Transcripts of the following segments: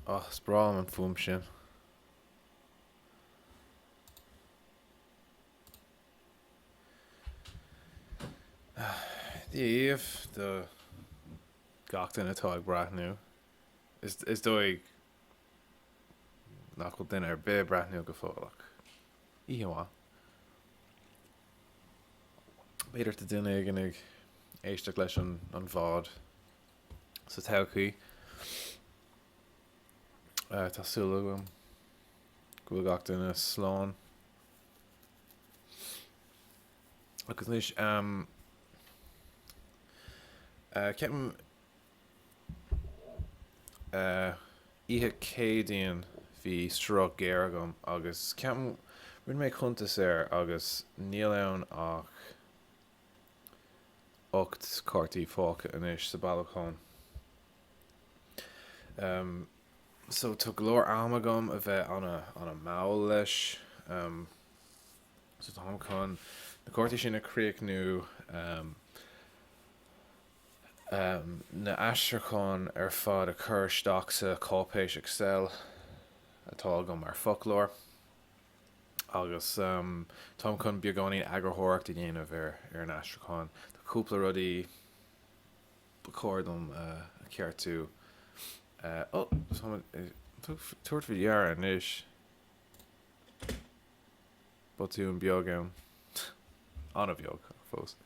Oh, is breá liom an fuaim sin. Dia dhaoibh do gach duine atá ag breathnú. Is, is dóigh nach bhfuil duine ar bith ag breathnú go fóill ach oíche mhaith. B'fhéidir tá duine éigin ag éisteacht leis an, an VOD sa todhchaí. Tá súil agam go bhfuil gach duine slán. Agus anois, ceapaim oíche Céadaoin bhí sruth géar agam agus ceapaim rinne mé cuntas air agus níl ann ach 8 cártaí fágtha anois sa bailiúchán. So tá go leor am agam a bheith ana ana mall leis. So táim chun na cártaí sin a chríochnú, na aistriúcháin ar fad a chur isteach sa cháipéis Excel atá agam mar foclóir agus táim chun beagáinín eagarthóireacht a dhéanamh ar ar an aistriúchán. Tá cúpla rudaí ba chóir dom a cheartú. Ó, táim ag tabhairt faoi deara anois. Botún beag ann. An-bheag, ach fós.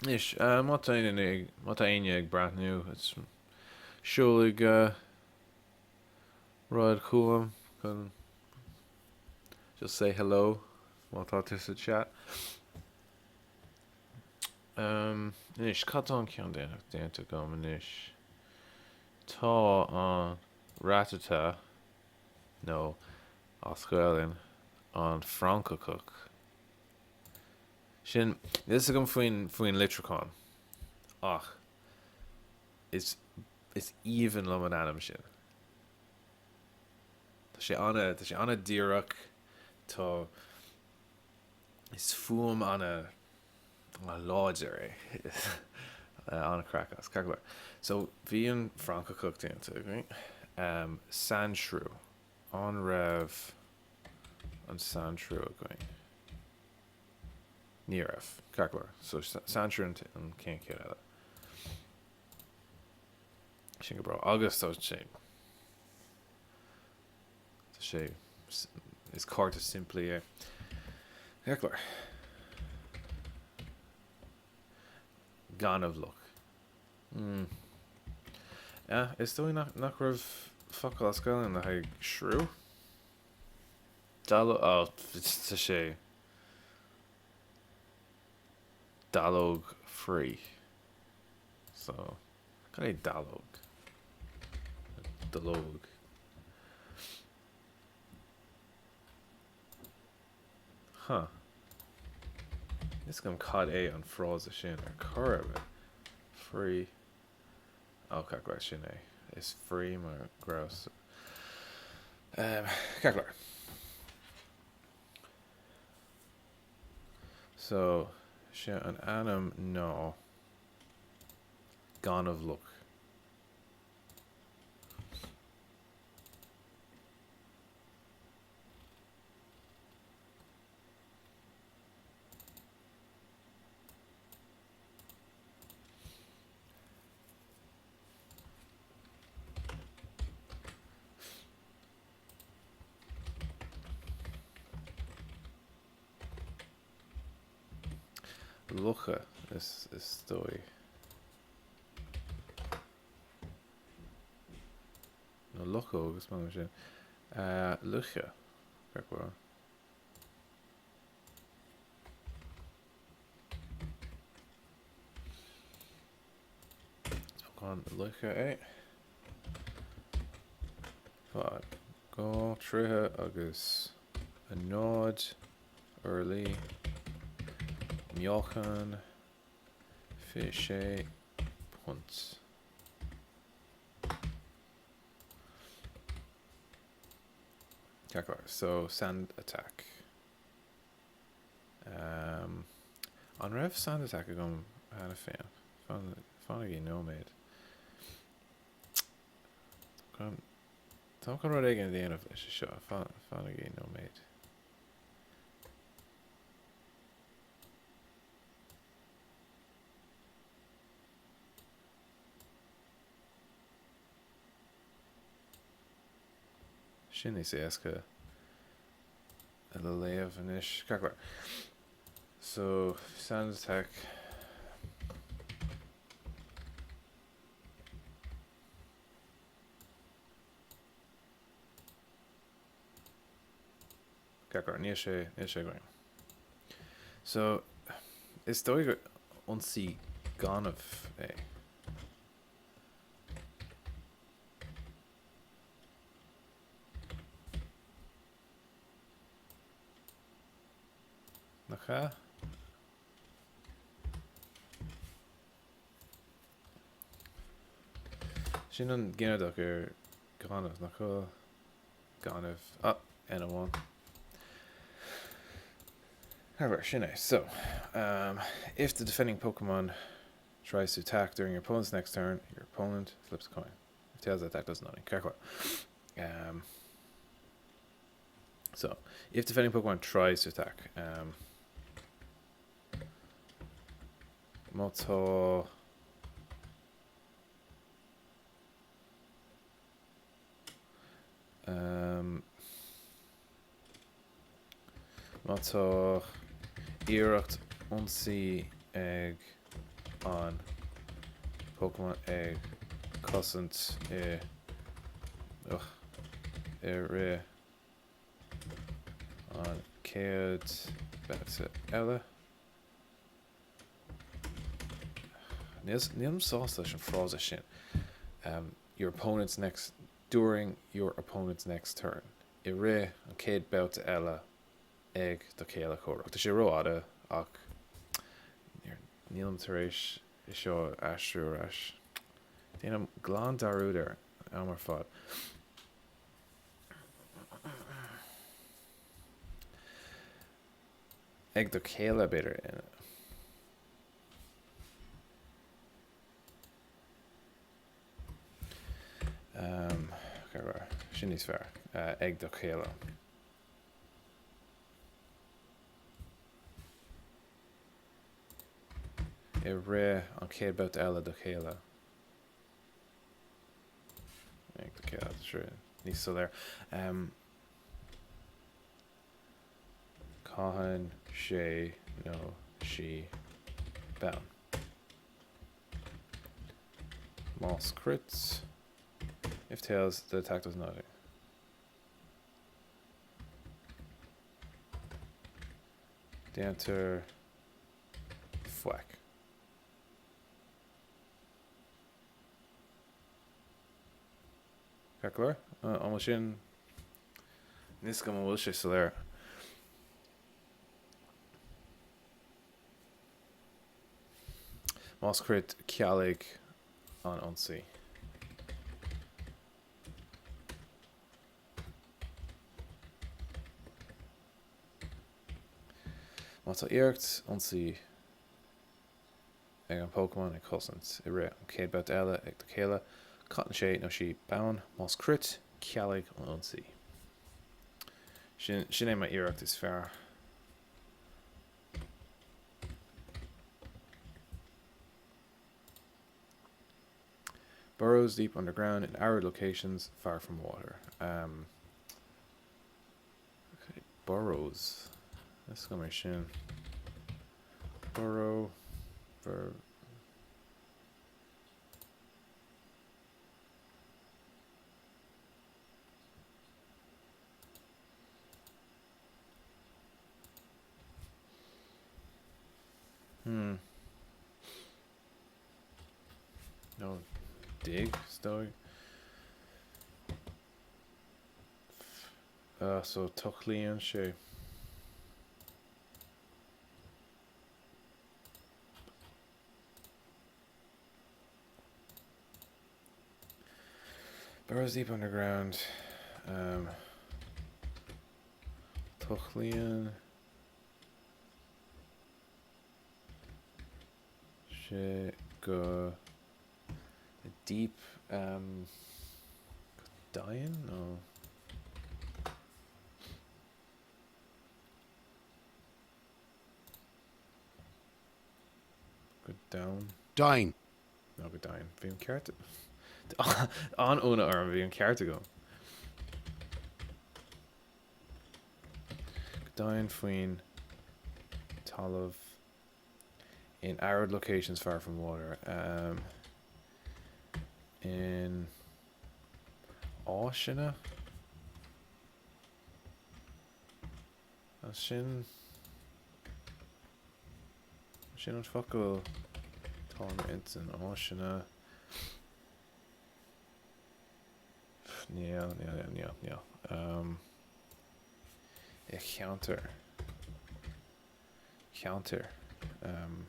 Anois, má tá éinne, má tá éinne ag breathnú, seolaigí rud chugam chun just say hello má tá tú sa chat. Anois, cad tá an ceann déanta agam anois? Tá an ratata, nó as Gaelainn, an francach. Sin, níl fhios agam faoin, faoin litriúchán, ach is, is aoibhinn liom an ainm sin. Tá sé ana, tá sé ana díreach, tá, is fuaim ana, láidir é. An-chraic as, ceart go leor. So, bhí an francach déanta againn. Um, sandshrew. An raibh an sandshrew againn? Ní raibh. Ceart go leor. So, sandshrew an, an chéad cheann eile. Sin go breá. Agus tá sé Tá sé, is cárta simplí é. Ceart go leor. Gaineamhlach. Hmm. Yeah, is dóigh nach, nach raibh focal as Gaelainn le haghaidh shrew? Dallóg, oh, tá sé dallóg fraoigh. So, cad é dallóg? Dallóg. Huh. Níl fhios agam cad é an frása sin ar chor ar bith. Fraoigh. Ó, ceart go leor, sin é. Is fraoigh mar grouse. Um, ceart go leor. So, sé an ainm ná Gaineamhlach. Lucha is is dóigh. Nó luchóg is maith sin. Lucha. Ceart go leor. Is pocán luiche é. Fad 2 troithe agus a 0 orlaí. Meáchan 26 punt. Ceart go leor. So, sand attack. Um, An raibh Sand Attack agam cheana féin? Fanaigí nóiméad. Táim chun rud éigin a dhéanamh leis seo. Fanaigí nóiméad. Sin níos éasca le léamh anois. Ceart go leor. So, Sand Attack. Ceart go leor, níl sé, níl sé againn. So, is dóigh gur ionsaí gainimh é. Nach ea? Sin an ginideach ar gaineamh, nach bhfuil? Gaineamh. Ah, N amháin. However, sin é. So, um, if the defending Pokemon tries to attack during your opponent's next turn, your opponent flips a coin. If tails the attack does nothing. Ceart go leor. Um, so, if defending Pokemon tries to attack, um, má tá um, má tá iarracht ionsaí ag an Pokémon ag cosaint i ugh, i rith an chéad babhta eile. Nílim sásta leis an frása sin. Um, your opponent's next during your opponent's next turn. I rith an chéad babhta eile ag do chéile comhraic. Tá sé rófhada ach nílim tar éis é seo a aistriú ar ais. Déanaim glan dearúd air an am ar fad. Ag do chéile, b'fhéidir. Um, sin níos fearr. Uh, ag do chéile. I rith an chéad babhta eile do chéile. Ag do chéile, sure, níos soiléir. Um, Caitheann sé nó sí bonn. Más crit. If tails, the attack does nothing. Déantar faic. Ceart go leor? An bhfuil sin níl a fhios agam an bhfuil sé soiléir. Más crit cealaigh an ionsaí. Má tá iarracht ionsaí ag an Pokémon ag cosaint i rith an chéad babhta eile ag do chéile, caitheann sé nó sí bonn. Más crit, cealaigh an ionsaí. Sin, sin é m'iarracht is fearr. Burrows deep underground in arid locations far from water. Um, okay, burrows. Let's go mar sin. Burrow. Bur Hmm. No, dig, is dóigh. Uh, so tochlaíonn sé. Burrows deep underground. Um, tochlaíonn. Sé go deep um go domhain nó? Go domhain. Domhain. Nó go domhain. Bhí an ceart. An-ionadh orm, bhí an ceart agam. Go domhain faoin talamh in arid locations far from water. Um, in áiseanna? Sin sin an focal atá i m'intinn, áiseanna. Níl, níl, níl, níl, níl. Um, I cheantar. Ceantar. Um,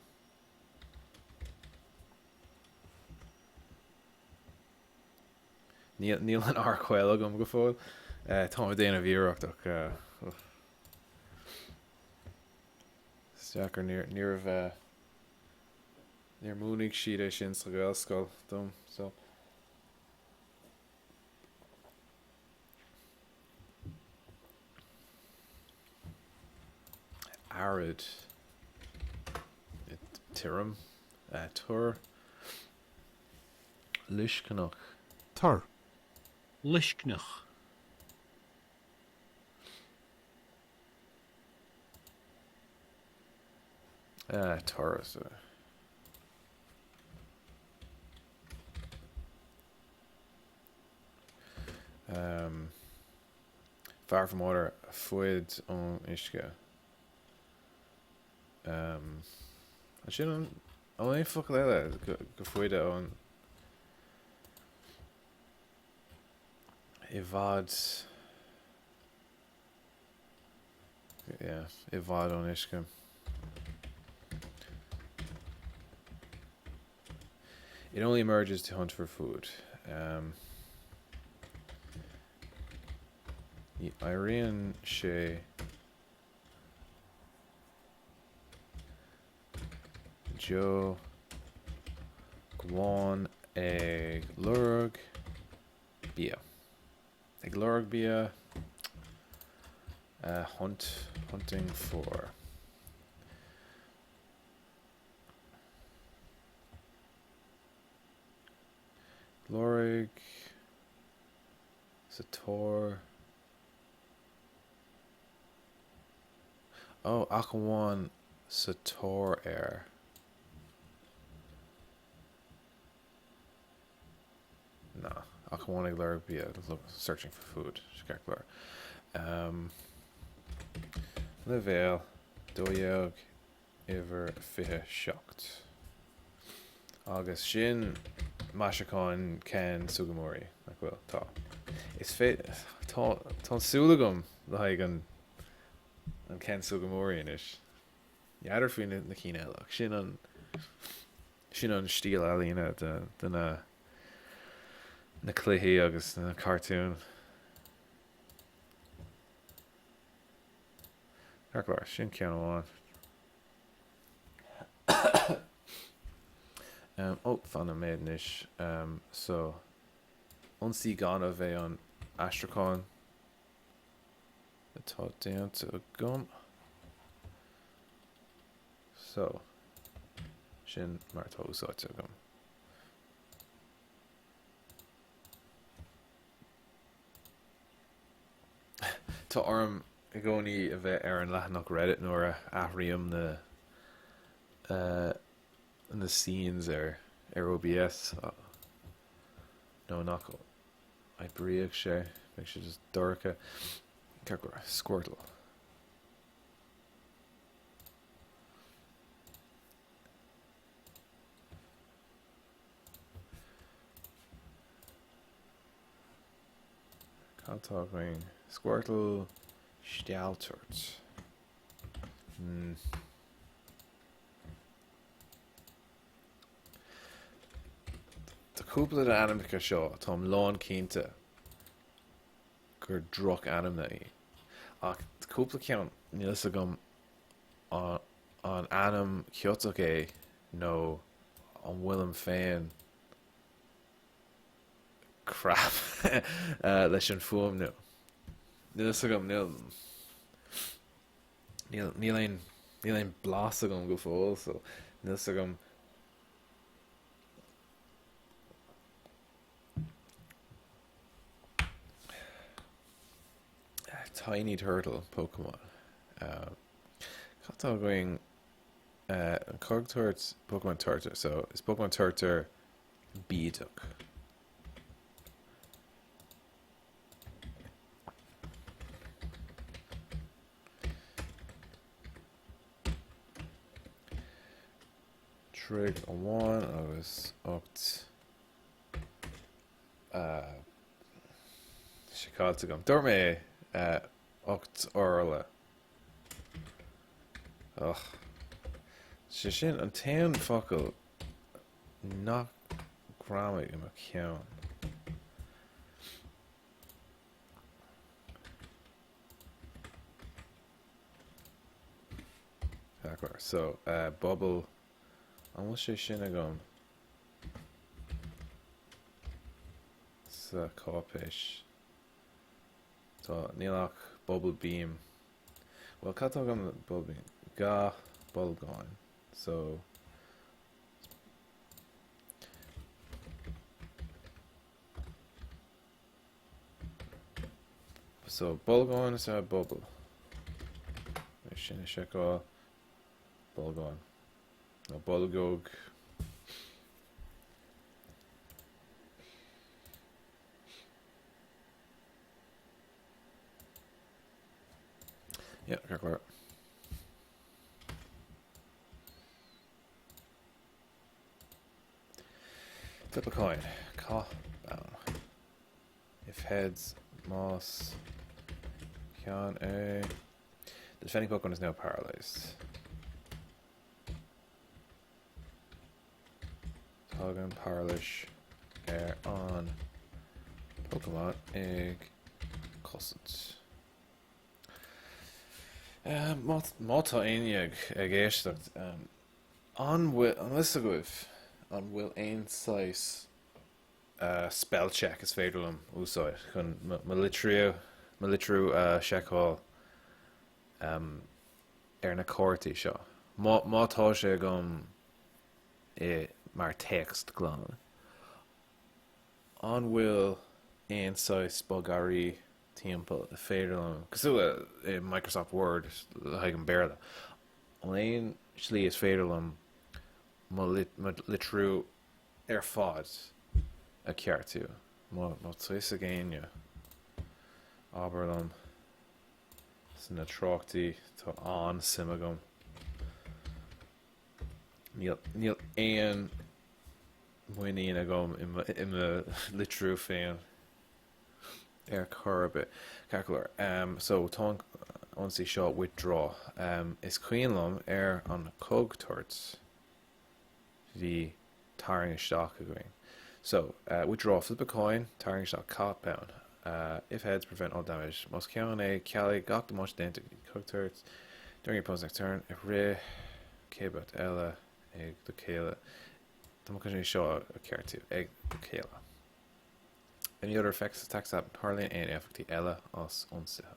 Níl, níl an R caol agam go fóill. Táim ag déanamh iarracht ach is deacair, níor, ní raibh, níor mhúnigh siad é sin sa Ghaelscoil dom, so. Arid. Tirim. Tur. Loiscneach. Tur. Loiscneach. Tur. Far from water, faid ón uisce. Sin an aon focal eile go faide ón i bhfad yeah, i bhfad ón uisce. It only emerges to hunt for food. Um, ní éiríonn sé Go deo ach amháin ag lorg bia. Ag lorg bia. Hunt, hunting for. Lorg sa tóir. Ó, ach amháin sa tóir ar. Ná, ach amháin ag lorg bia, searching for food, ceart go leor. Um, leibhéal 12 uimhir 27. Agus sin maisiúchán Ken Sugimori, nach bhfuil? Tá. Is fé... Tá, tá an súil agam le haghaidh an, an Ken Sugimori anois. N'fheadar faoi na, na cinn eile, ach sin an, sin an stíl ealaíne de, de na, na cluichí agus na cartúin. Ceart go leor, sin ceann amháin. Ó, fan nóiméad anois. So, ionsaí gainimh é an aistriúchán atá déanta agam. So, sin mar atá úsáidte agam. Tá orm i gcónaí a bheith ar an leathanach Reddit nuair a athraím na na scenes ar ar OBS nó nach oibreoidh sé, beidh sé just dorcha. Ceart go leor, Squirtle. Cad tá againn? Squirtle Stealltoirt. Hmm. Tá cúpla de na ainmneacha seo táim lán cinnte gur droch ainmneacha í. Ach cúpla ceann níl fhios agam an ainm ciotach é nó. An bhfuilim féin crap leis an fuaimniú? Níl fhios agam, níl, níl, níl aon, níl aon blas agam go fóill, so níl fhios agam. Tiny Turtle Pokemon. Cad tá againn? An coigtoirt Pokemon Turtur. So is Pokemon Turtur bídeach. Troigh amháin agus 8 seiceáilte agam. Dúirt mé 8 orla. Ugh. Sé sin an t-aon focal nach greamaigh i mo cheann. So, uh, bubble. An bhfuil sé sin agam sa cáipéis? Tá, níl ach bubble beam. Bhuel, cad tá agam le bubble beam? Ga bolgáin. So, So, bolgán is ea bubble. É sin a seiceáil. Bolgán. Nó bolgóg. Yeah, ceart go leor. Flip a coin. Caith bonn. If heads, más ceann é. The defending Pokemon is now paralysed. Tagann pairilis ar an Pokemon ag cosaint. Má tá éinne ag éisteacht, an bhfuil an fhios agaibh an bhfuil aon saghas spell check is féidir liom úsáid chun mo litriú mo litriú a sheiceáil ar na cártaí seo? Má má tá sé agam i mar téacs glan, an bhfuil aon saghas bogearraí timpeall is féidir liom, cosúil le i Microsoft Word le haghaidh an Béarla, an bhfuil aon slí is féidir liom mo litriú ar fad a cheartú? Má tá fhios ag éinne, abair liom sna tráchtaí, tá an-suim agam. Níl níl aon muinín agam i mo litriú féin. ar chor ar bith. Ceart go leor. So, tá an ionsaí seo withdraw. Is cuimhin liom ar an coigtoirt bhí tarraing isteach againn. So, withdraw, flip a coin, tarraing isteach, caith bonn. If heads, prevent all damage. Más ceann é, cealaigh gach damáiste déanta ag coigtoirt during your opponent's next turn. Rith céad beart eile ag do chéile. Tá mé chun é seo a cheartú ag do chéile. Any other effects attacks that Tarlaíonn aon éifeachtaí eile as ionsaithe.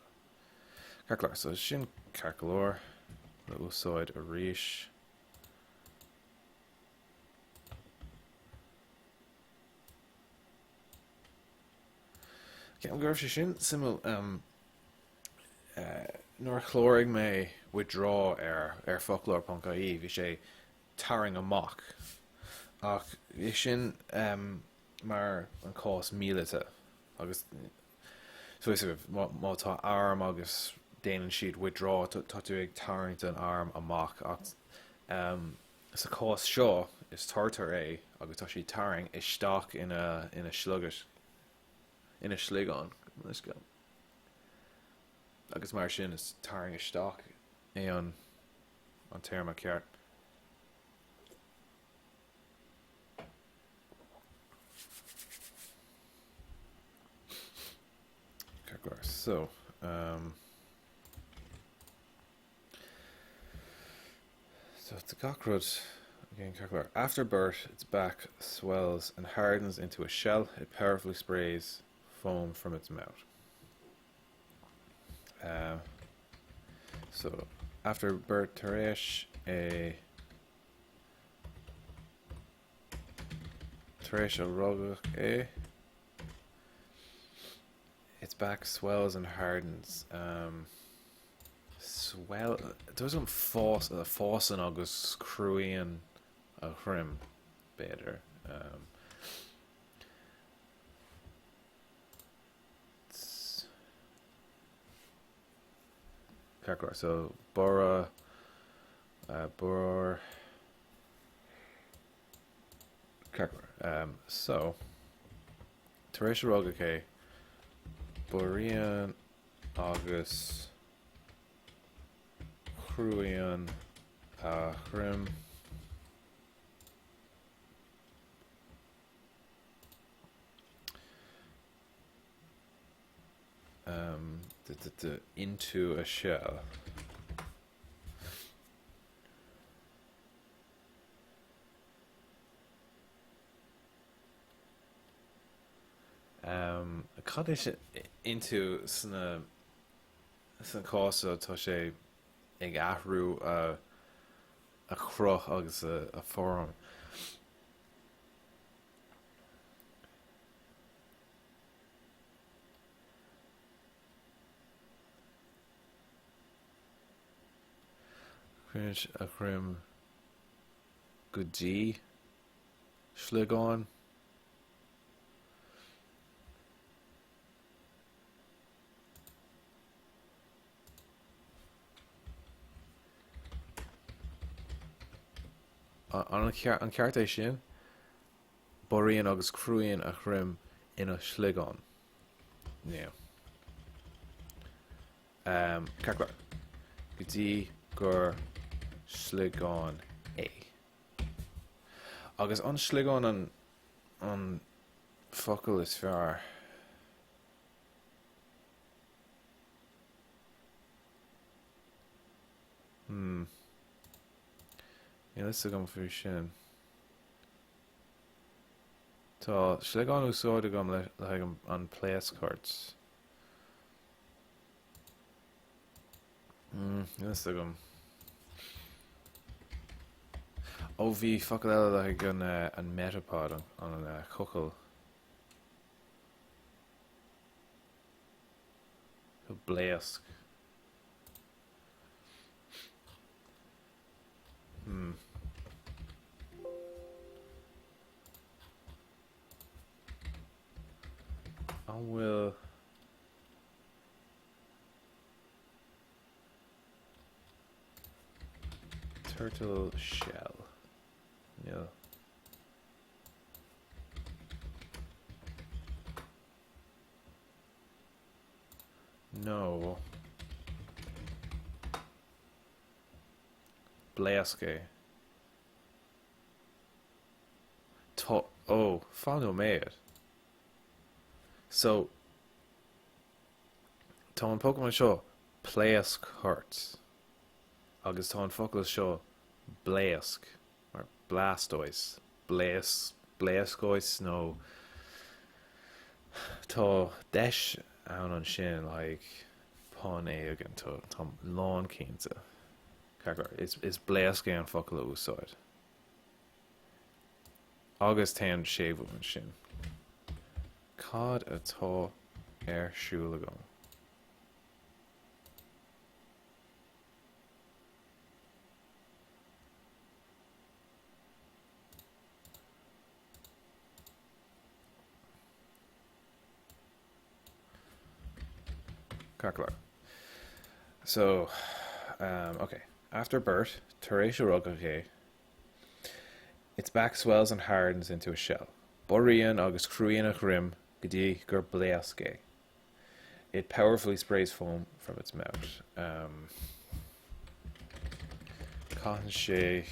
Ceart go leor, so sin ceart go leor le úsáid arís. Ceapaim go raibh sé sin suimiúil um, uh, nuair a chláraigh mé withdraw ar ar foclóir.ie bhí sé tarraing amach ach bhí sin um, mar an cás míleata agus tá fhios agaibh má tá arm agus déanann siad withdraw tá tú ag tarraingt an arm amach ach sa chás seo is turtar é agus tá sé tarraing isteach ina ina shliogat ina shliogán agus mar sin is tarraing isteach é an an téarma ceart. So, um, so tá gach rud Again, ceart go leor. After birth, its back swells and hardens into a shell. It powerfully sprays foam from its mouth. Um, so, after birth, tar éis a tar éis a rugadh é, its back swells and hardens. Um, Swell, tá fhios agam fás, fásann agus cruaíonn a dhroim, b'fhéidir. Ceart go leor, so borradh, borr, ceart go leor. So, tar éis a rugadh é, bodhraíonn agus cruaíonn a dhroim. Into a shell. Cad é into sna san cás seo tá sé ag athrú a a chruth agus a a foirm. Cruaíonn a dhroim go dtí sliogán. An ceart é sin? Bodhraíonn agus cruaíonn a dhroim ina shliogán. Níl. Ceart go leor. Go dtí gur sliogán é. Agus an sliogán an an focal is fearr? Hmm. Níl fhios agam faoi sin. Tá sliogán úsáid agam le le haghaidh an pléascthort. Níl fhios agam. Ó bhí focal eile le haghaidh an an metapod, an cochall. Blaosc. Hmm. An bhfuil Turtle shell. Níl. No. Blaosc é. Tá, ó, fan nóiméad. So, Tá an Pokémon seo pléascthort agus tá an focal seo blaosc mar Blastoise, blaos, blaoscóis nó tá deis ann ansin le haghaidh pun éigin, táim lán cinnte. Ceart go leor, is blaosc é an focal a úsáid. Agus téann séimhiú ansin. Cad atá ar siúl agam? Ceart go leor. So, um, okay. After birth, tar éis a rugadh é, Its back swells and hardens into a shell. Bodhraíonn agus cruaíonn a dhroim go dtí gur blaosc é. It powerfully sprays foam from its mouth. Um, caitheann sé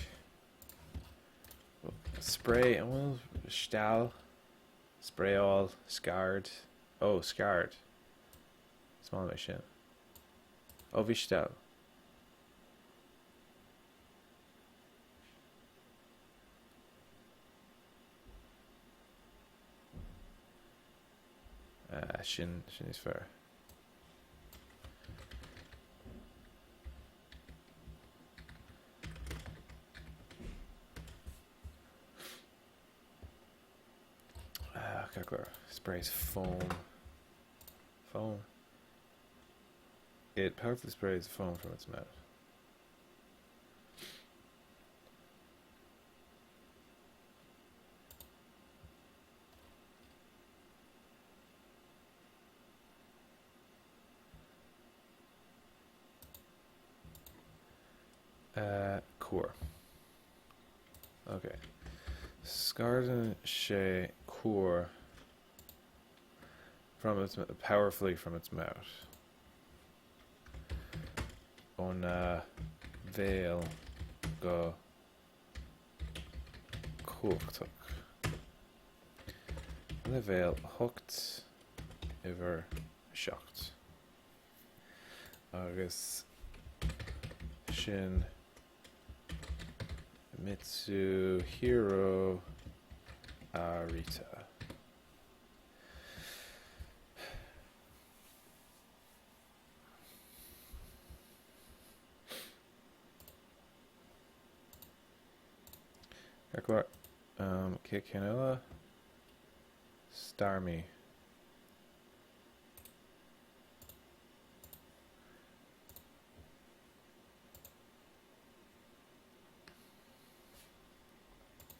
spray, an bhfuil steall, sprayáil, scard, oh, scard. Is maith liom é sin. Ó, bhí steall. Sin, sin níos fearr. Ceart go leor. Sprays foam. Foam. It powerfully sprays foam from its mouth. Uh, cúr. Ok. Scardann sé cúr from its, powerfully from its mouth. Óna bhéal go cumhachtach. Leibhéal 8, uimhir 7. Agus sin Mitsuhiro Arita. Ceart go leor. Cé ceann eile? Starmie.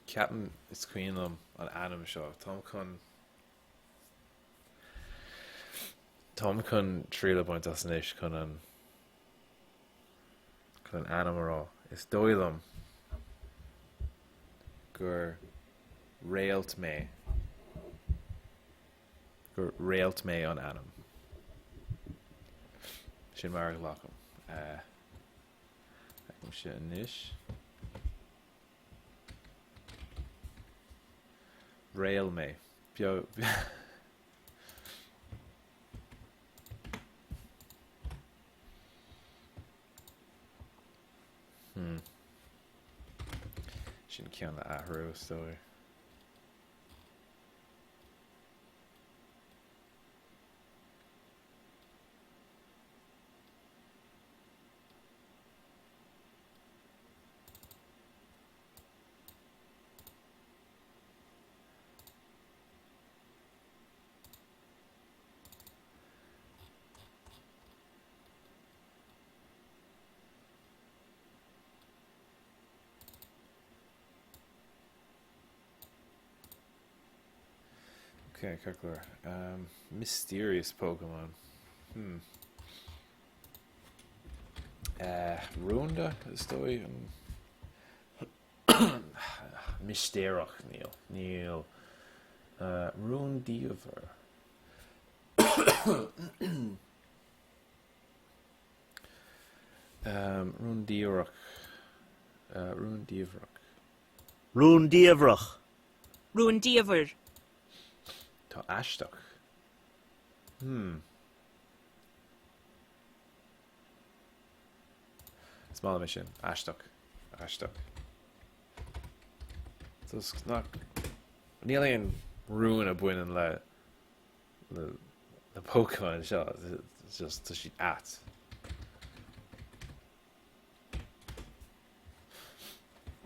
Ceapaim is cuimhin liom an ainm seo. Táim chun Táim chun triail a bhaint as anois chun an chun an ainm a rá. Is dóigh liom gur réalt mé gur réalt mé an ainm. Sin mar a ghlacaim. Feicimse anois. Réal mé. Beag. Hmm. Sin ceann le athrú, is dóigh. Ok, ceart go leor. Um, mysterious Pokemon. Hmm. Uh, rúnda, is dóigh. Mistéireach, níl. Níl. Uh, rúndiamhair. Um, rúndiamhrach. Uh, rúndiamhrach. Rúndiamhrach. Rúndiamhair. Tá aisteach. Hmm. Is maith liom é sin. Aisteach. Aisteach. Toisc nach. Níl aon rún a bhaineann le le na Pokémon seo. It's just tá siad ait.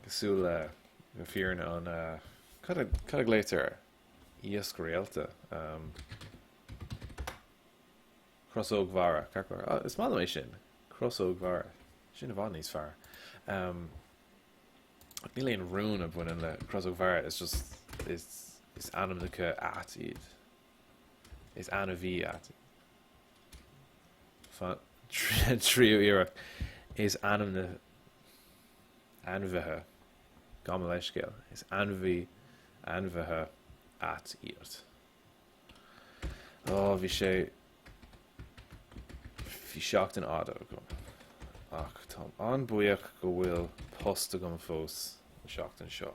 Cosúil le na fírinne an cad a cad a ghlaoitear air? Iasc réalta. Um, Crosóg mhara. Ceart go leor. Ah, is maith liom é sin. Crosóg mhara. Sin i bhfad níos fearr. Um, ach níl aon rún a bhaineann le crosóg mhara, it's just is is ainmneacha ait iad. Is ainmhí ait. Fan tríú iarracht. Is ainm na ainmhithe, gabh mo leithscéal, is ainmhí ainmhithe ait iad. Ó, bhí sé, bhí seachtain fhada agam. Ach táim an-buíoch go bhfuil post agam fós an seachtain seo.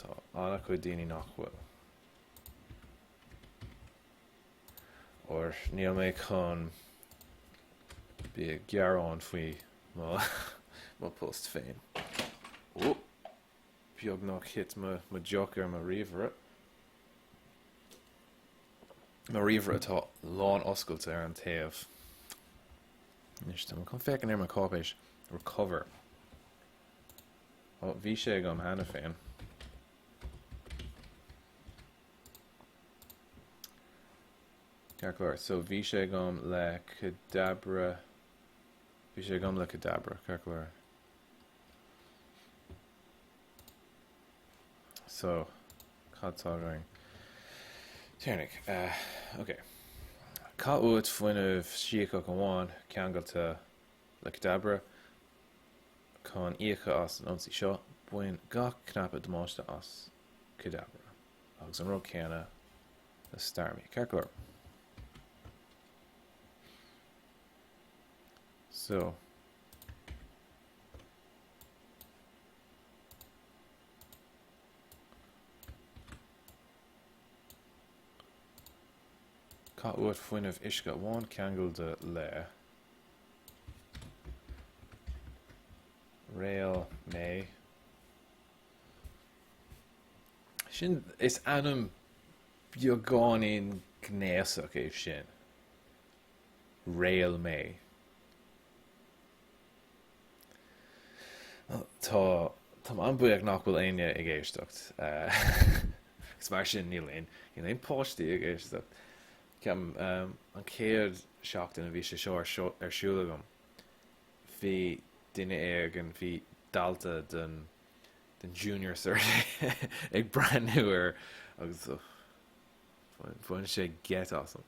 Tá an-chuid daoine nach bhfuil. Óir níl mé chun bí ag gearán faoi mo, mo post féin. Ó! Beagnach thit mo deoch ar mo ríomhaire. Mo ríomhaire atá lán oscailte ar an taobh. Anois tá mé chun féachaint ar mo cháipéis recover. Ó, bhí sé agam cheana féin. Ceart go leor, so bhí sé agam le Kadabra, bhí sé agam le Kadabra, ceart go leor. So, cad tá againn? Téarnaigh. Uh, ok. Caith uait fuinneamh síceach amháin ceangailte le Kadabra chun íocadh as an ionsaí seo. Bain gach cnaipe damáiste as Kadabra. Agus an rud céanna le Starmie. Ceart go leor. So. Caith uait fuinneamh uisce amháin ceangailte le Réal Mé. Sin, is ainm beagáinín gnéasach é sin. Réal Mé. Tá, táim an-bhuíoch nach bhfuil éinne ag éisteacht. Agus mar sin níl aon, níl aon páistí ag éisteacht. Ceapaim, an chéad seachtain a bhí sé seo ar siúl agam, bhí duine éigin, bhí dalta den, den Junior Cert ag breathnú air agus bhain sé geit asam.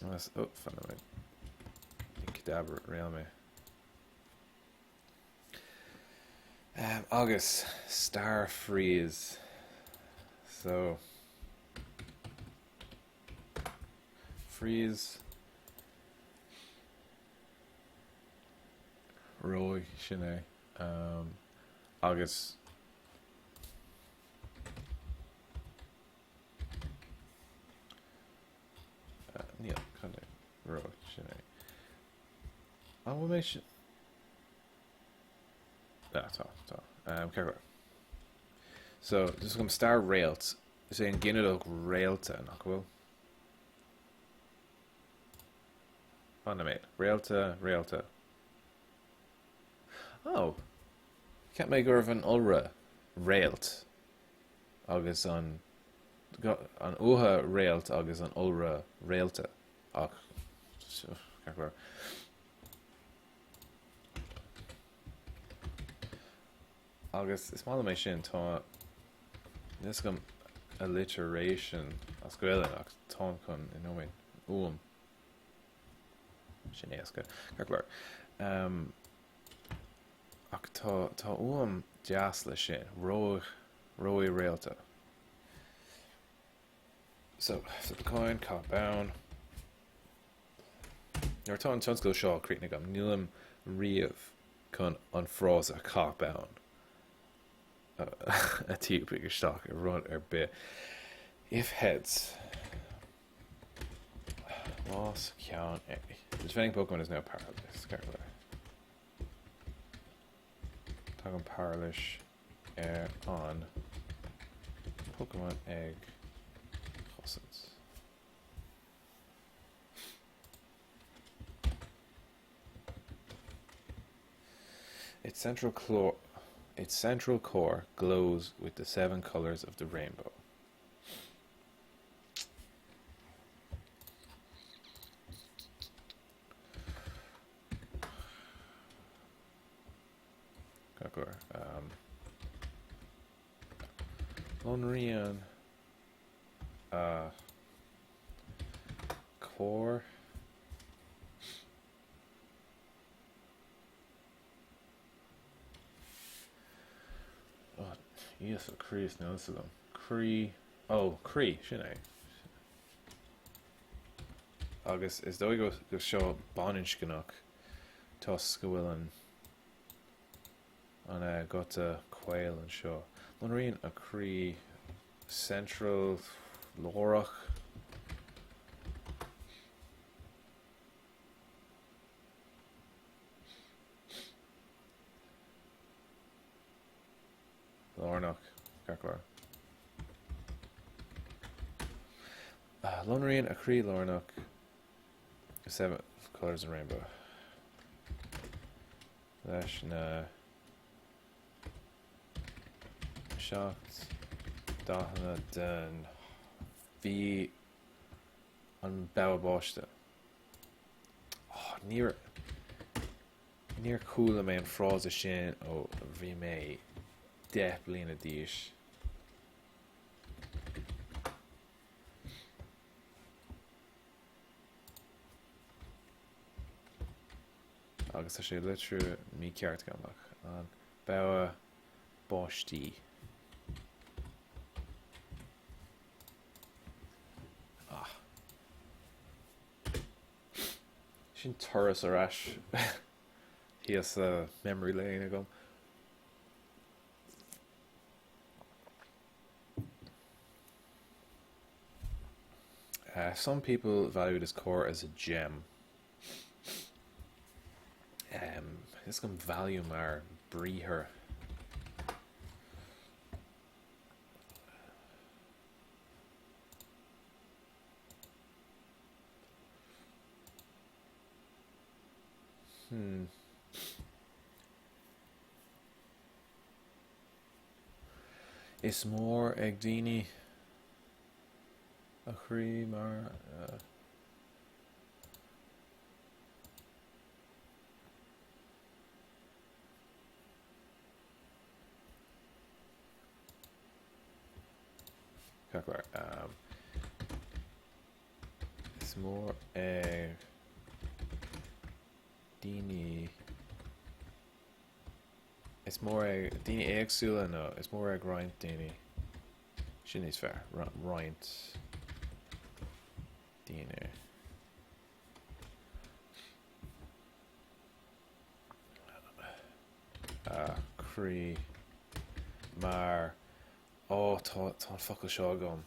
Agus, oh, fan nóiméad. Kadabra, réal mé. Um, agus Star Freeze. So Freeze. Reoigh, sin é. Um, agus Níl, cad é? Reoigh, sin é. An bhfuil mé sin? Ah, tá, tá. Um, ceart go leor. So, just agam star réalt, is é an ginideach réalta, nach bhfuil? Fan nóiméad. Réalta, réalta. Oh! Cheap mé gurbh an iolra réalt agus an an uatha réalt agus an iolra réalta ach ceart go leor. Agus is maith liom é sin, tá níl a fhios agam alliteration as Gaelainn ach táim chun i nóiméad uaim. Sin éasca. Ceart go leor. Um, ach tá, tá uaim deas leis sin. Reoigh, reoigh réalta. So, flip a coin, caith bonn. Nuair atá an tionscadal seo críochnaithe agam, nílim riamh chun an frása caith bonn a tíopadh isteach i rud ar bith. If heads. Más ceann é. The defending Pokemon is now paralyzed. Ceart go leor. Tagann pairilis ar an Pokemon ag cosaint. Its central, its central core glows with the seven colors of the rainbow. Ceart go leor. Lonraíonn a cór. Oh, Íosa Críost, níl a fhios agam. Croí, oh, croí, sin é. Agus is dóigh go go seo baininscneach toisc go bhfuil an an eh, guta caol anseo. Lonraíonn a croí central lárach. Ceart go leor. Lonraíonn a chroí lárnach Seven Colours of Rainbow leis na 7 dathanna den Bhí an bogha báistí. Oh, níor níor chuala mé an frása sin ó bhí mé 10 bliana d'aois. Agus tá sé litriú mícheart agam ach an bogha báistí. Ah. Sin turas ar ais thíos sa memory lane agam. Uh, some people value this core as a gem. Um, is go value mar briathar. Hmm. Is mór ag daoine a chroí mar. Ceart go leor. Is mór ag daoine. Is mór ag daoine éagsúla nó is mór ag roinnt daoine. Sin níos fearr. Roinnt daoine. A croí mar Ó, tá tá an focal seo agam.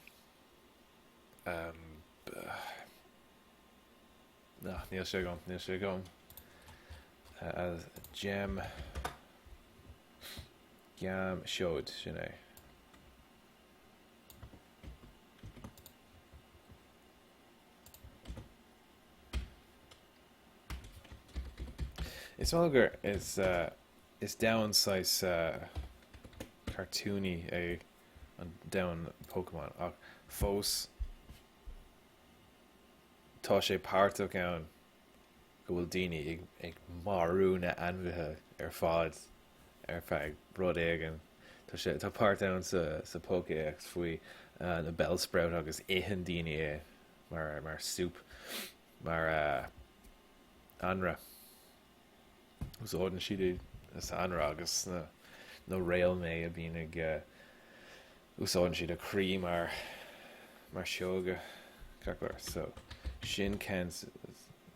Um, Ach, níl sé agam, níl sé agam. As gem geam seoid, sin é. Is maith gur is uh, is domhan saghas uh, cartoony é an domhan Pokemon ach fós Tá sé páirteach ann go bhfuil daoine ag marú na n-ainmhithe ar fad ar feadh rud éigin. Tá sé, tá páirt ann sa, sa Pokédex faoi na Bellsprout agus itheann daoine é mar, mar soup, mar anraith. Úsáideann siad é sa anraith agus na, na réaltnéin a bhíonn ag Úsáideann siad a croí mar mar sióga. Ceart go leor. So, sin Ken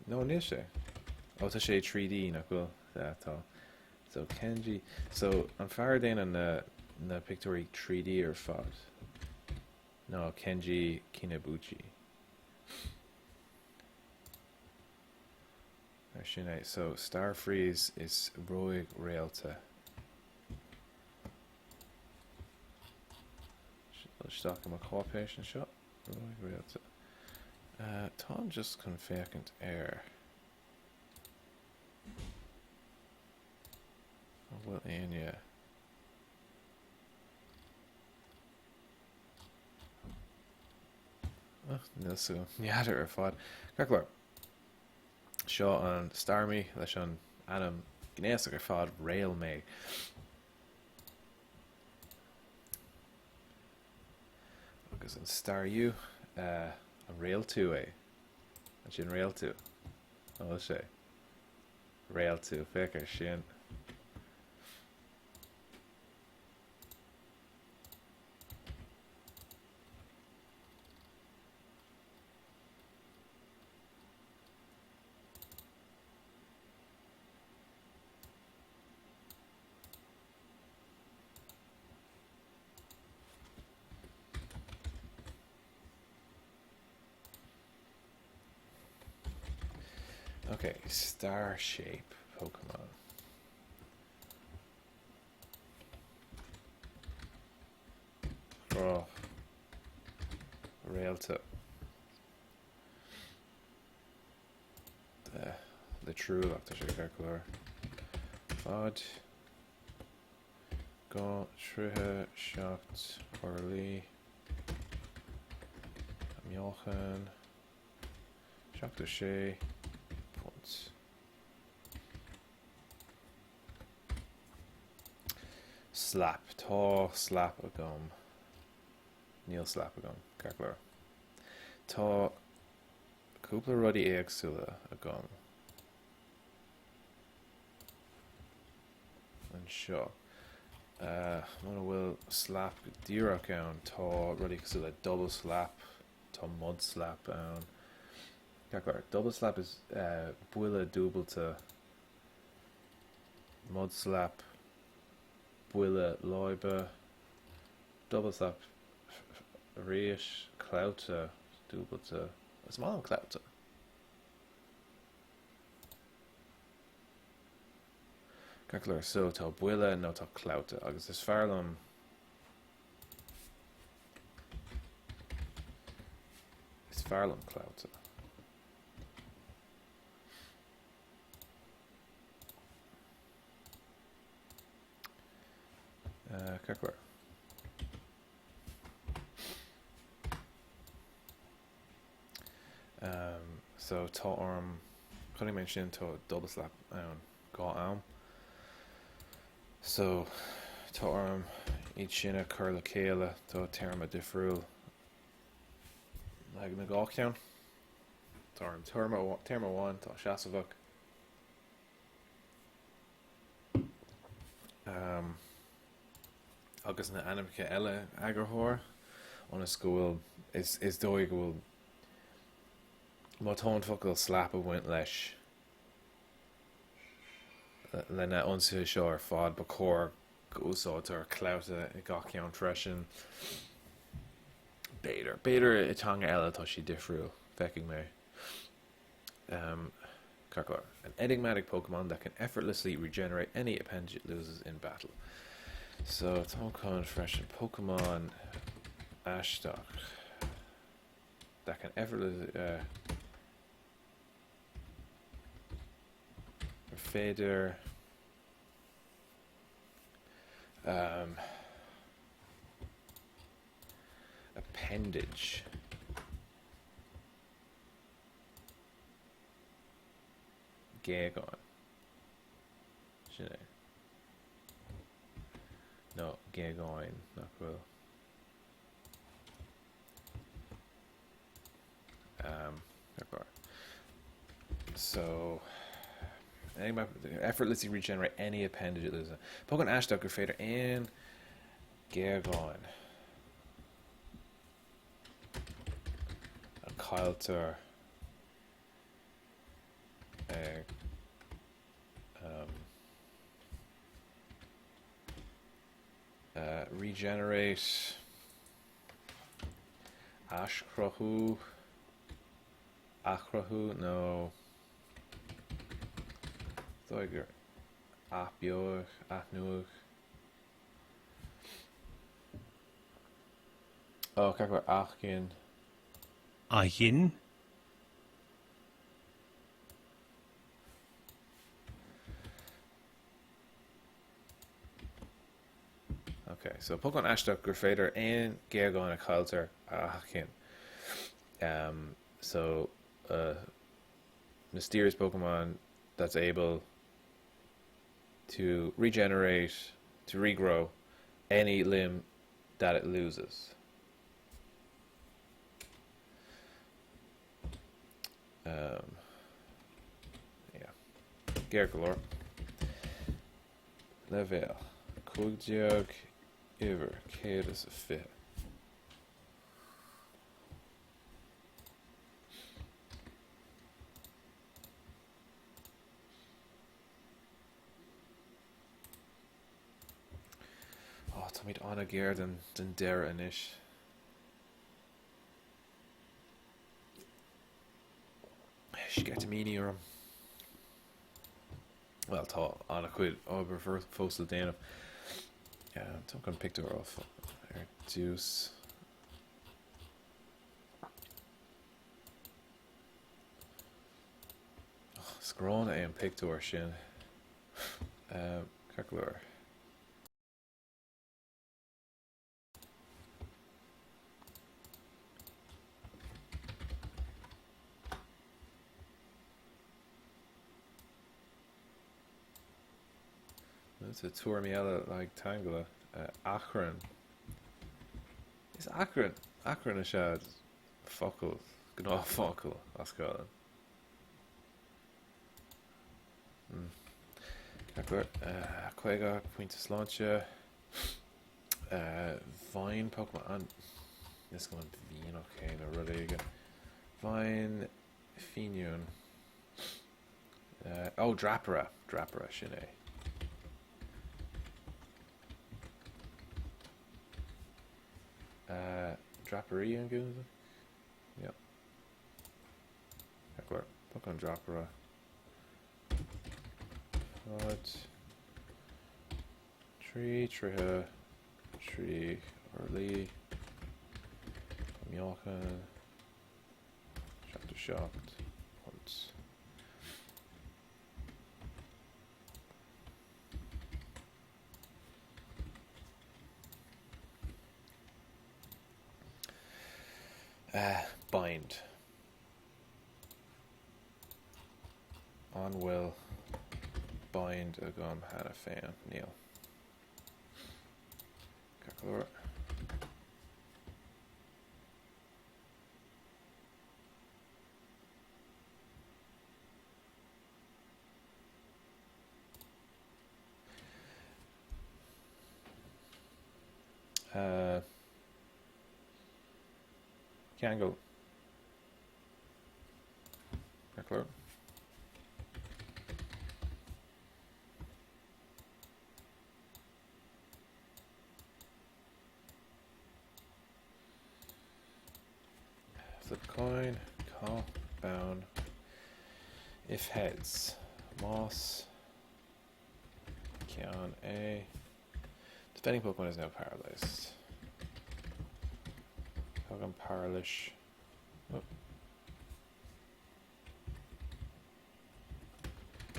No, níl sé. Ó, tá sé 3D, nach bhfuil? Yeah, tá. So, Kenji. So, an fear a déanann na, na pictiúirí 3D ar fad ná Kenji Kinebuchi. Mar sin é. So, Starfreeze is Roig-réalta. Dul isteach i mo cháipéis anseo. Roig-réalta. Táim just chun féachaint ar an bhfuil éinne Ach, níl so n'fheadar ar fad. Ceart go leor. Seo an Starmie leis an ainm gnéasach ar fad, Réalmé. Agus an Staryu, an réaltú é? An sin réaltú? An bhfuil sé? Réaltú, féach ar sin. Ok, star shape Pokemon. Sraith réalta litriúil ach tá sé ceart go leor. Fad 2 troithe 7 orlaí meáchan 76 punt. Slap. Tá slap agam. Níl slap agam. Ceart go leor. Tá cúpla rudaí éagsúla agam anseo. Muna bhfuil slap go díreach ann, tá rudaí cosúil le double slap, tá mud slap ann. Ceart go leor. Double slap is buille dúbailte. Mud slap, buille láibe, double slap arís, clabhta dúbailte. Is maith liom clabhta. Ceart go leor, so tá buille nó tá clabhta agus is fearr liom is fearr liom clabhta. Ceart go leor. So tá orm, chonaic mé ansin tá double slap ann 2 am. So tá orm iad sin a chur le chéile, tá téarma difriúil ag na dhá cheann. Tá orm téarma amháin, tá seasmhach. Agus na ainmneacha eile eagarthóir, ionas go bhfuil, is dóigh go bhfuil, má tá an focal slap ag baint leis, le na ionsaithe seo ar fad, ba chóir go úsáidtear clabhta i gach ceann freisin. B'fhéidir. B'fhéidir i teanga eile tá sé difriúil. Feicfidh mé. Um, ceart go leor. An enigmatic Pokemon that can effortlessly regenerate any appendage it loses in battle. So tá chun freisin Pokemon aisteach that can effortlessly uh, féidir um, appendage Géagán. Sin é. Nó géagáin, nach bhfuil. Um, so, effortlessly regenerate any appendage it loses. Pokémon aisteach gur féidir aon ghéagán a chailltear ag um, uh, regenerate athchruthú athchruthú nó dóigh gur athbheoigh athnuaigh Ó, ceart go leor, athghin. Athghin. Ok, so Pokémon aisteach gur féidir aon ghéagán a chailltear a athghin. Um, so, uh, mysterious Pokemon that's able to regenerate, to regrow any limb that it loses. Um, yeah. Ceart go leor. Leibhéal 15 uimhir 120. Ó, táimid an-ghar den deireadh anois. Sceitimíní orm. Bhuel, tá an-chuid obair fós le déanamh. Tá chun pictiúr ar Ar dtús. Is gránna é an pictiúr sin. Ceart go leor. Tá tuairimí eile le haghaidh teangla. Achrann. Is achrann, achrann is ea focal, gnáthfhocal as Gaelainn. Ceart go leor. 50 pointe sláinte. Vine Pokémon. An is go an mhianach é nó rud éigin. Vine Fíniúin. Ó, Dreapaire, Dreapaire, sin é. Dreapairí an ginideach? Yeah. Ceart go leor. Pokémon Dreapaire. Fad. 3 troithe, 3 orlaí, meáchan, 77 punt. Bind. An bhfuil bind agam cheana féin? Níl. Ceart go leor. Uh, Ceangal. Ceart go leor. Flip coin, cá bonn, if heads, más ceann é. Defending Pokemon is now paralyzed. Tagann pairilis. Oh.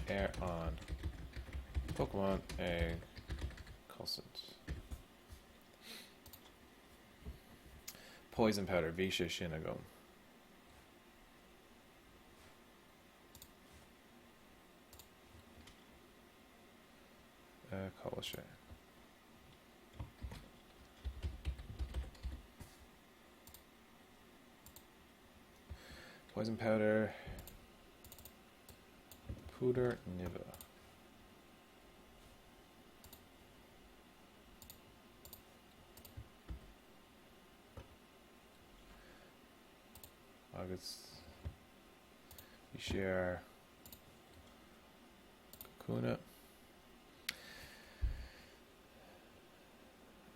Ar an Pokemon ag cosaint. Poison powder, bhí sé sin agam. Cá bhfuil sé? Poison powder. Púdar nimhe. Agus bhí sé ar Kakuna.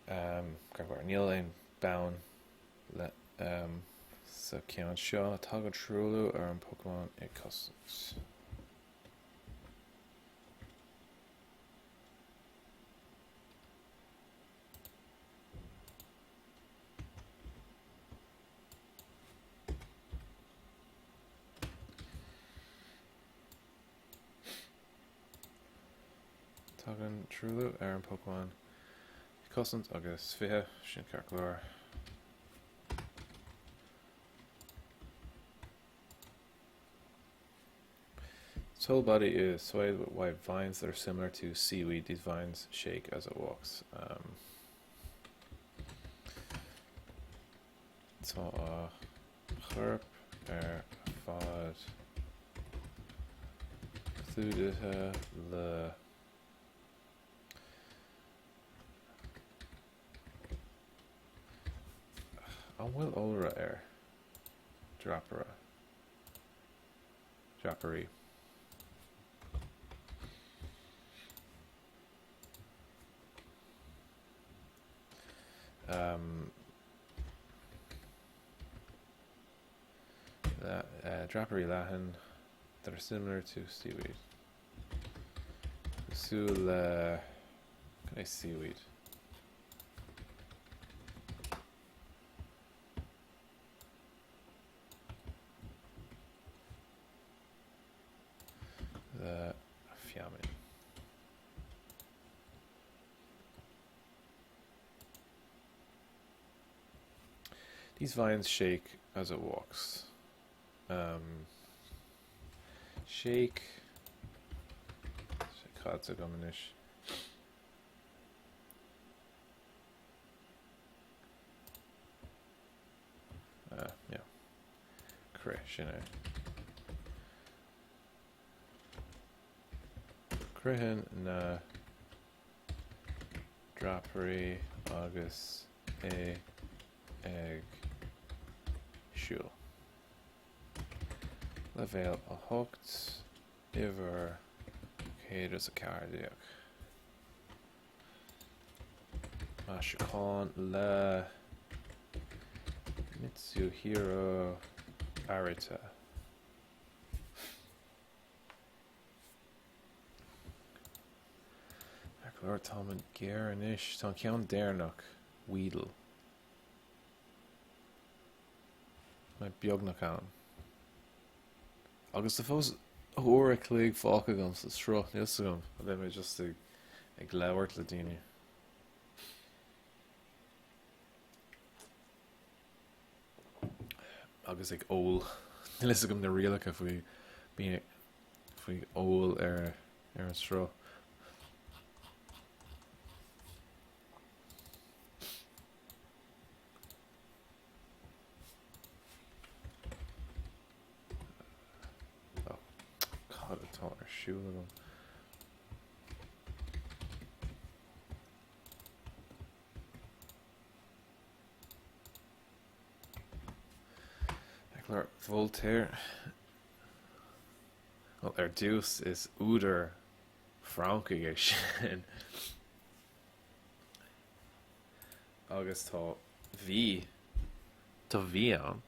Ceart go leor, níl aon bonn le sa ceann seo. Tagann truailliú ar an Pokémon ag cosaint. Tagann truailliú ar an Pokémon ag cosaint agus 20, sin ceart go leor. Its whole body is swathed with white vines that are similar to seaweed. These vines shake as it walks. Um, tá a chorp ar fad clúdaithe le An bhfuil iolra ar dreapaire? Dreapairí. Um, dreapairí leathan that are similar to seaweed. Cosúil le cad é seaweed? The feamainn. These vines shake as it walks. Um, shake. Cad agam anois. Uh, yeah. Crith, sin é. Croitheann na dreapairí agus é ag siúl. Leibhéal 8, uimhir 114. Aistriúchán le Mitsuhiro Arita. Ar go leor táim géar anois. Tá an ceann deireanach, Weedle. Mé beagnach ann. Agus tá fós uair a chloig fágtha agam sa sruth, níl 's agam, an mbeidh mé just ag ag labhairt le daoine. Agus ag ól. Níl 'fhios agam na rialacha faoi bíonn faoi ól ar ar an sruth. Cad atá ar siúl agam? Heckler Voltaire. Well, ar dtús is údar Francaigh é sin. Agus tá V, tá V ann.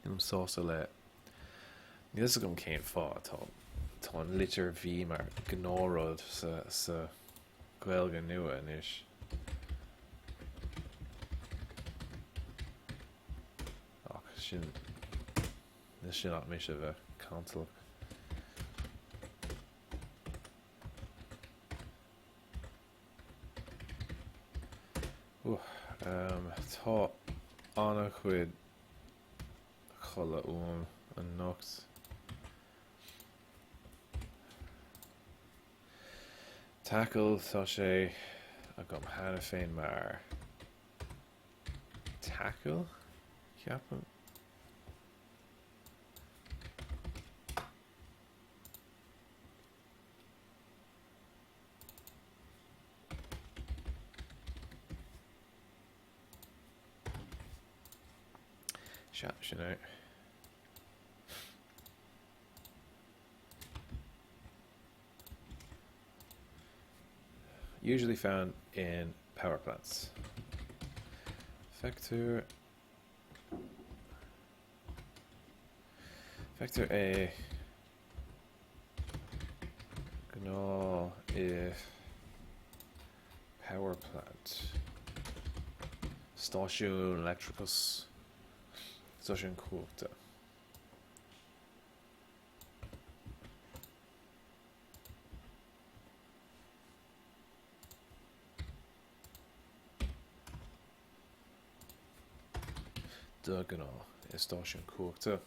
Nílim sásta le, níl fhios agam cén fáth atá, tá an litir V mar gnáthrud sa, sa Ghaeilge nua anois. Ach sin, níl sin ach mise a bheith cantalach. Tá an-chuid codladh uaim anocht. Tackle, tá sé agam cheana féin mar tackle, ceapaim. Sea, sin é. Usually found in power plants. Feictear Feictear é Gnáth i power plant. Stáisiún leictreachais. Stáisiún cumhachta. De ghnáth i stáisiún cumhachta.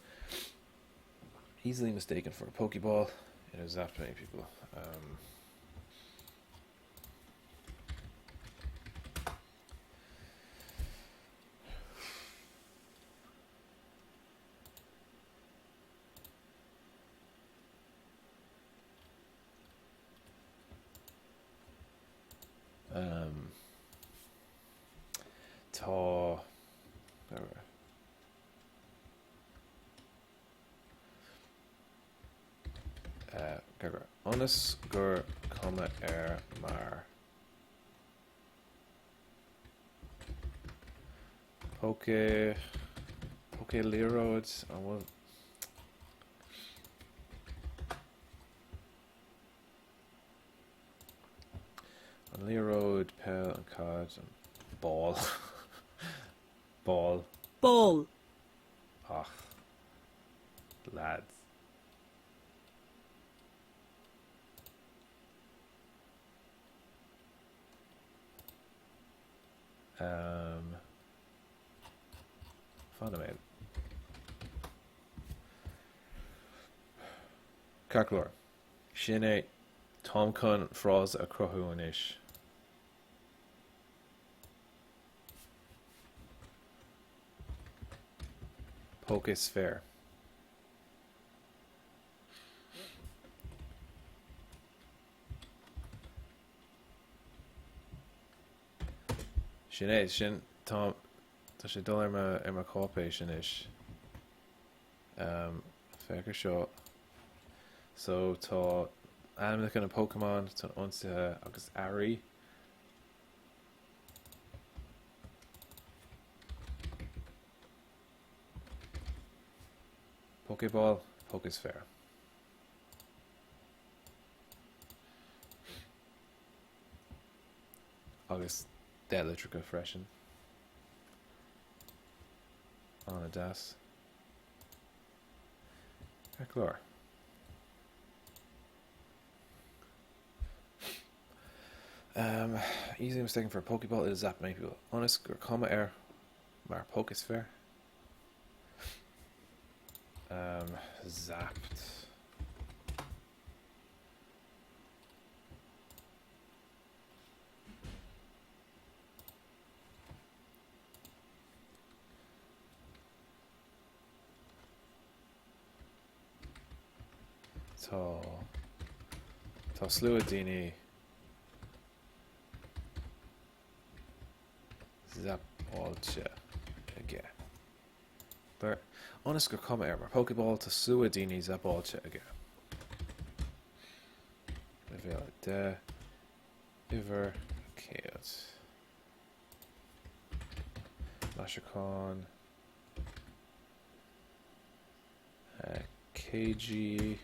Easily mistaken for a Pokeball. It has zapped many people. Um, um, tá Ionas gur cuma air mar Poké Poké liathróid an bhfuil An liathróid, peil, an caid, an ball Ball. Ball. Ach, lads. Um, fan nóiméad. Ceart go leor. Sin é. Táim chun frása a chruthú anois. Pokésphere. Sin é, sin, tá, tá sé ag dul ar mo, ar mo cháipéis anois. Um, féach ar seo. So tá ainmneacha na Pokémon, tá ionsaithe agus airí. Pokéball, Pokésphere. Agus 10 litreacha freisin. An-deas. Ceart go leor. Um, easily mistaken for a Pokeball, it has zapped many people. Ionas gur cuma air mar Pokesphere. Um, zapped. Tá Tá slua daoine zapáilte aige. Ionas gur cuma air mar Pokéball, tá slua daoine zapáilte aige. Leibhéal 10, uimhir 100. Aistriúchán Keiji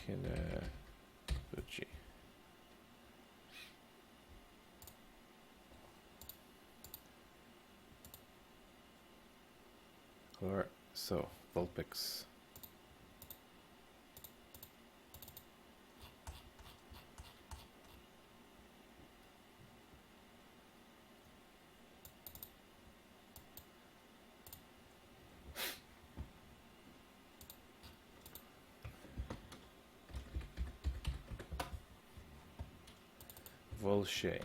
Kinebuchi. Alright, so Vulpix. Mhol sé.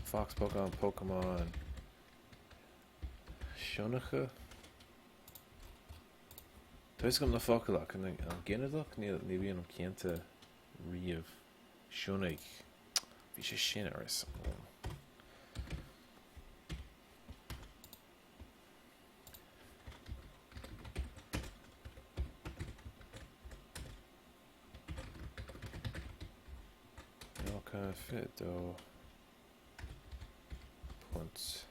Fox Pokemon Pokemon Sionnacha? Tá fhios agam na focail ach an ginideach? Ní bhím cinnte riamh. Sionnaigh. Bhí sé sin ar fhios agam. 92 punt.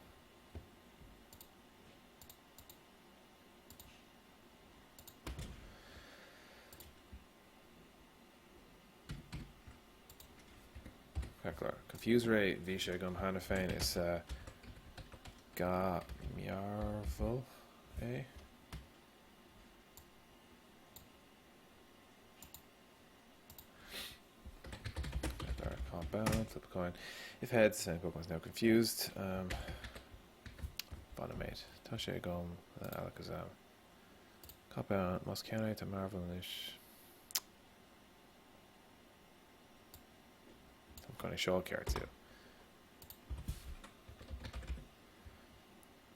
Ceart go leor. Confuse Ray, bhí sé agam cheana féin, is ga mearbhall é. Compound, flip a coin. If heads, and Pokemon is now confused. Um, fan nóiméad. Tá sé agam le Alakazam. Compound, más ceann é tá mearbhall anois. Táim chun é seo a cheartú.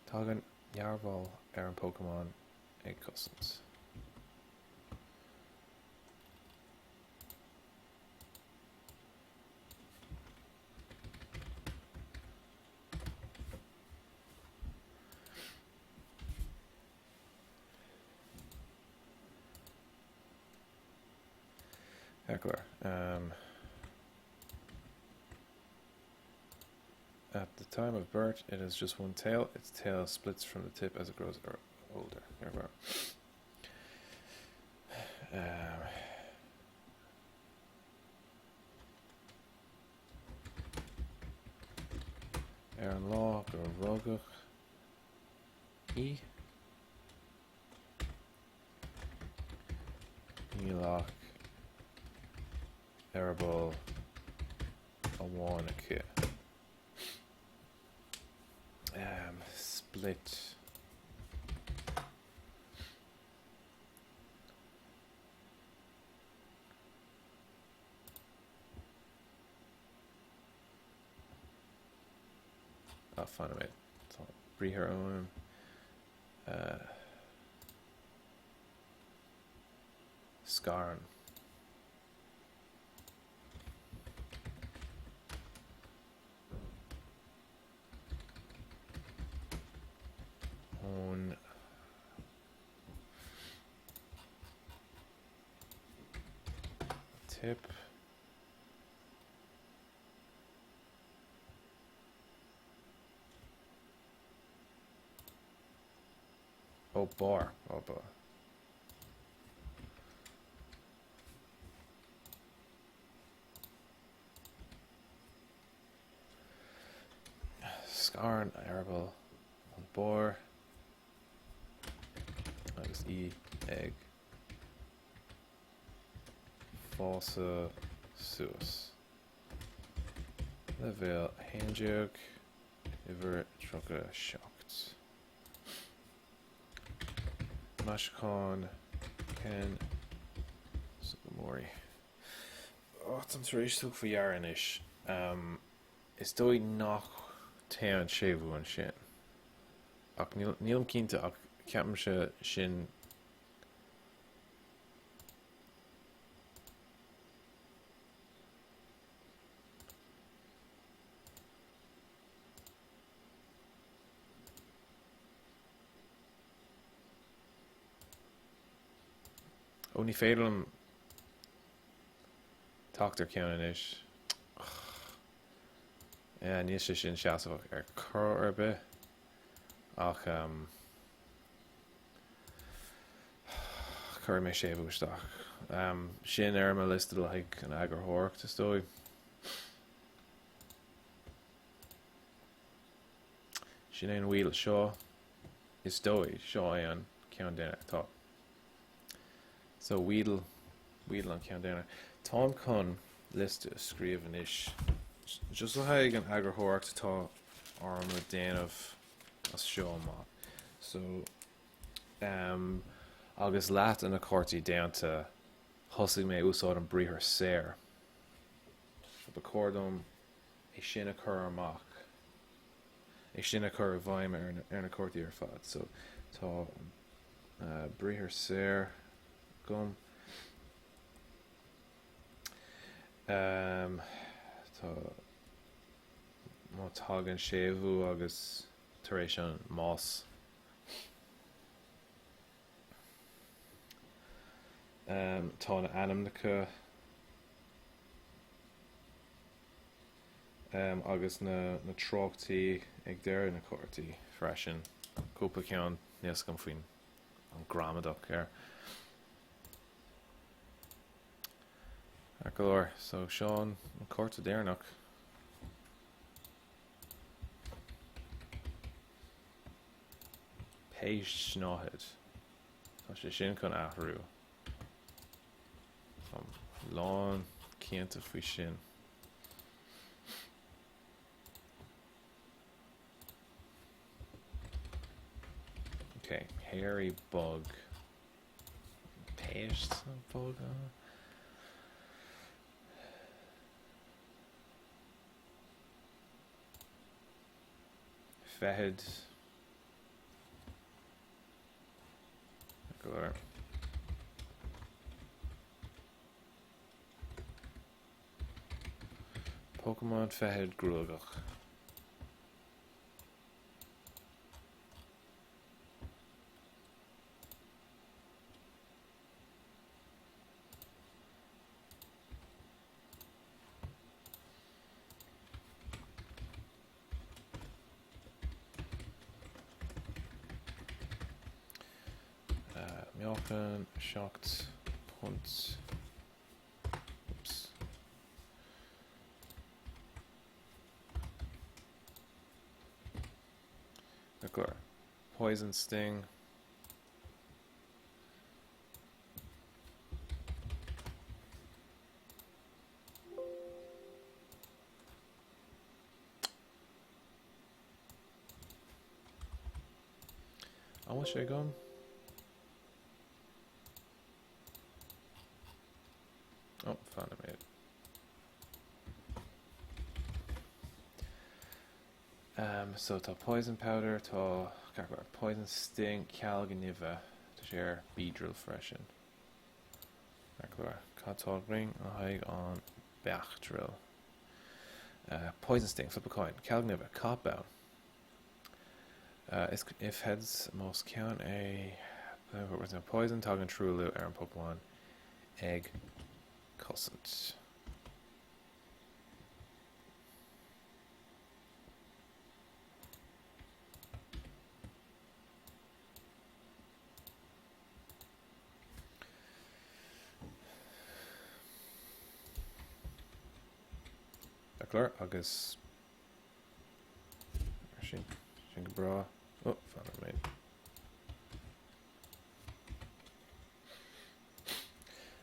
Tagann mearbhall ar an Pokemon ag cosaint. Ceart go leor. Um, at the time of birth, it has just one tail. Its tail splits from the tip as it grows older. There we go. Um, ar an lá gur rugadh í. Níl ach eireaball amháin aici. Split. Ah, fan nóiméad. Tá briathar uaim. Scarann. Ón tip. Ó barr. Ó barr. Scarann a eireaball ón barr agus í ag fásadh suas. Leibhéal 11, uimhir 37. Maisiúchán Ken Sugimori. Ó, táim tar éis tabhairt faoi deara anois. Is dóigh nach dtéann séimhiú ansin. Ach nílim cinnte ach ceapaimse sin. Ó, ní féidir liom teacht ar ceann anois. Yeah, níl sé sin seasmhach ar chor ar bith. Ach um, cuirfidh mé séimhiú isteach. Um, sin ar mo liosta le haghaidh an eagarthóireacht is dóigh. Sin é an wheel seo is dóigh, seo é an ceann deireanach. Tá. So wheel, wheel an ceann deireanach. Táim chun liosta a scríobh anois. Just le haghaidh an eagarthóireacht atá orm le déanamh as seo amach. So, um, agus leath de na cártaí déanta, thosaigh mé ag úsáid an briathar saor. So ba chóir dom é sin a chur amach, é sin a chur i bhfeidhm ar na, ar na cártaí ar fad. So tá briathar saor agam. Um, tá má tagann séimhiú agus tar éis an más. Um, tá na ainmneacha agus na treochtaí ag deireadh na cártaí freisin. Cúpla ceann, níl 's agam faoin an gramadach air. Ceart go leor, so seo an cárta deireanach. Péist snáthaid. Tá sé sin chun athrú. Táim lán cinnte faoi sin. Ok, hairy bug. Péist bug? Feithid. Go leor. Pokémon feithid gruagach. Meáchan 7 punt. Oops. Go leor. Poison Sting. An bhfuil sé agam? Oh, fan nóiméad. Um, so tá poison powder, tá poison sting, cealg nimhe, tá sé ar Beedrill freisin. Cad tá againn le haghaidh an beach drill? Uh, poison sting, flip a coin, cealg nimhe, caith bonn. Uh, is if heads más ceann é poison tagann truailliú ar an Pokémon ag cosaint. Ceart go leor agus sin sin go breá. Oh, fan nóiméad.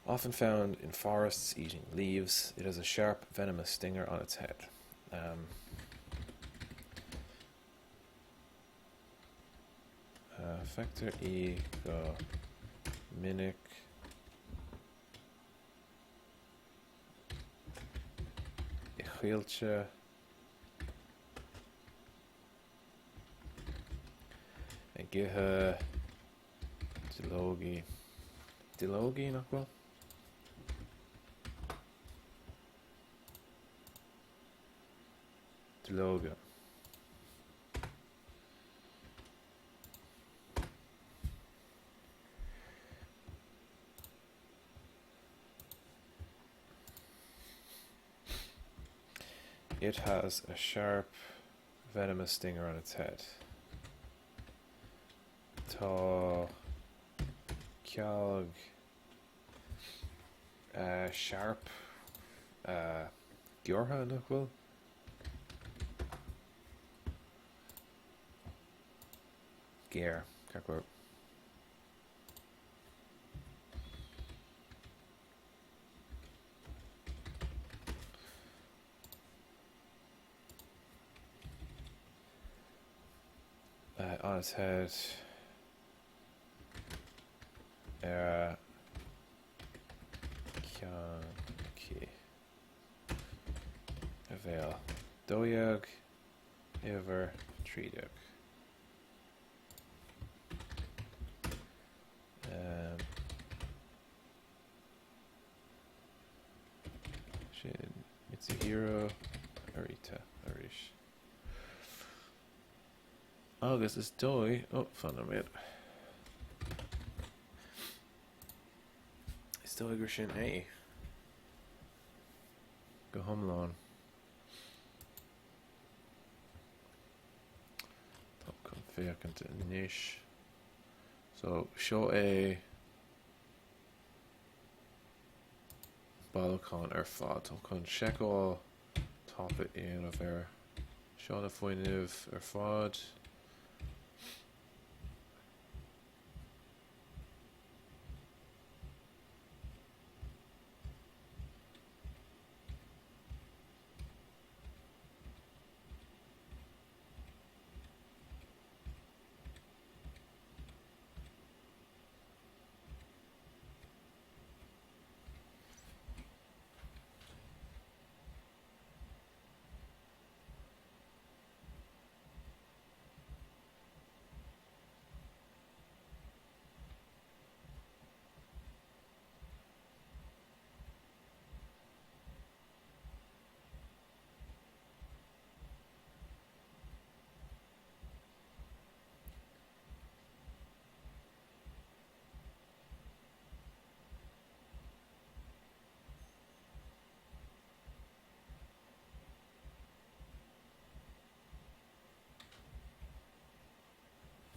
Often found in forests eating leaves, it has a sharp venomous stinger on its head. Um, uh, feictear í go minic i gcoillte ag ithe duilleogaí. Duilleogaí nach bhfuil? Duilleoga. It has a sharp venomous stinger on its head. Tá cealg uh, sharp uh, gearrtha nach bhfuil? Géar, ceart go leor. Uh, on its head ar a ceann aici. A bhéal. 12, uimhir 13. Um, sin Mitsuhiro Arita arís. Agus is dóigh ó fan nóiméad. Is dóigh gur sin é go hiomlán. Tá chun féachaint anois. So seo é bailiúchán ar fad. Tá chun seiceáil tapa a dhéanamh air. Seo na foirgnimh ar fad.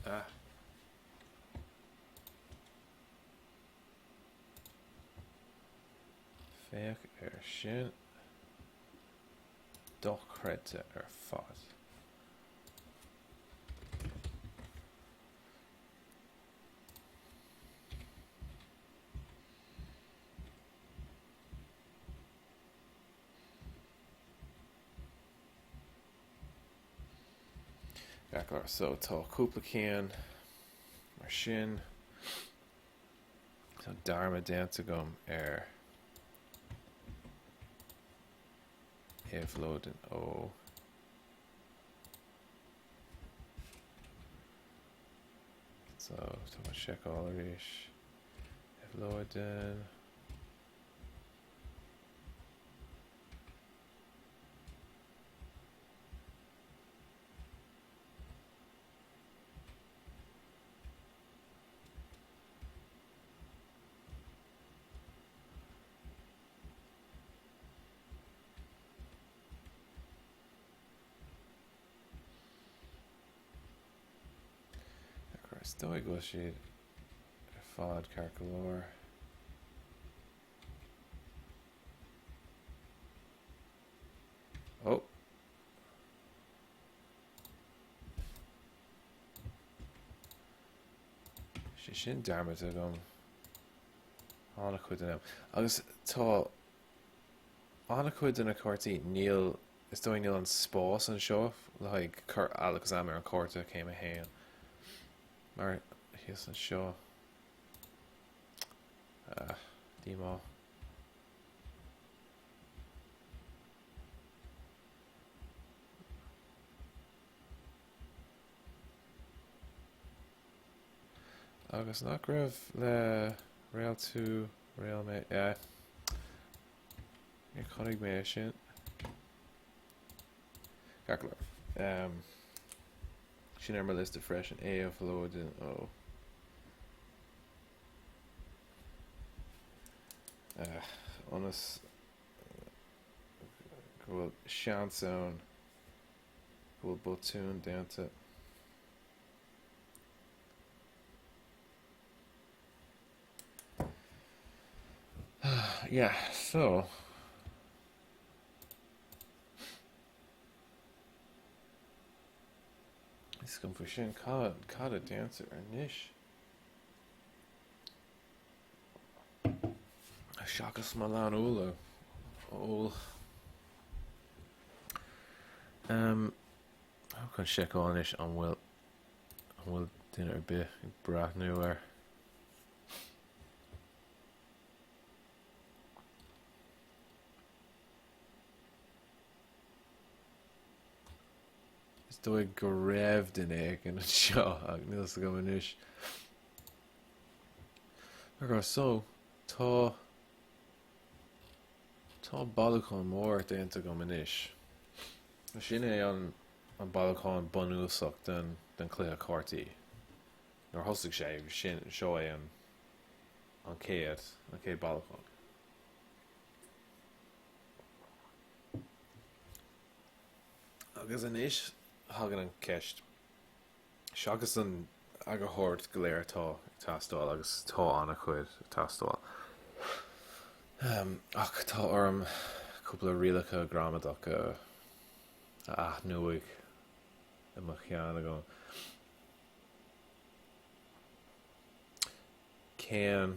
Ah. Féach ar sin. Dochreidte ar fad. Ceart go leor, so tá cúpla ceann mar sin. Tá dearmad déanta agam ar Éabhlóidin Ó. So, tá mé ag seiceáil arís. Éabhlóidin. Is dóigh go bhfuil siad ar fad ceart go leor. Ó! Sé sin dearmadta agam. An-chuid den am. Agus tá an-chuid de na cártaí, níl, is dóigh níl an spás anseo le haghaidh cur Alakazam ar an cárta céim a haon. Mar thíos anseo. Ah, díomá. Agus nach raibh le réaltú réal mé yeah. Níor chonaic mé é sin. Ceart go leor. Um, sin ar mo liosta freisin, Éabhlóidin Ó. Uh, ionas go bhfuil seans ann go bhfuil botún déanta. Yeah, so. Is cuma faoi sin, cad cad a déantar anois? Seachas mo leann úll a ól. Um, chun seiceáil anois an bhfuil an bhfuil duine ar bith ag breathnú air. Is dóigh go raibh duine éigin anseo ach níl fhios agam anois. Ok, so, tá, tá bailiúchán mór déanta agam anois. Sin é an, an bailiúchán bunúsach den, den chluiche cártaí. Nuair a thosaigh sé, sin, seo é an, an chéad, an chéad bailiúchán. Agus anois thagann an ceist. Seachas an eagarthóireacht go léir atá ag teastáil, agus tá an-chuid ag teastáil, ach tá orm cúpla rialacha gramadach a athnuaigh i mo cheann agam. Cén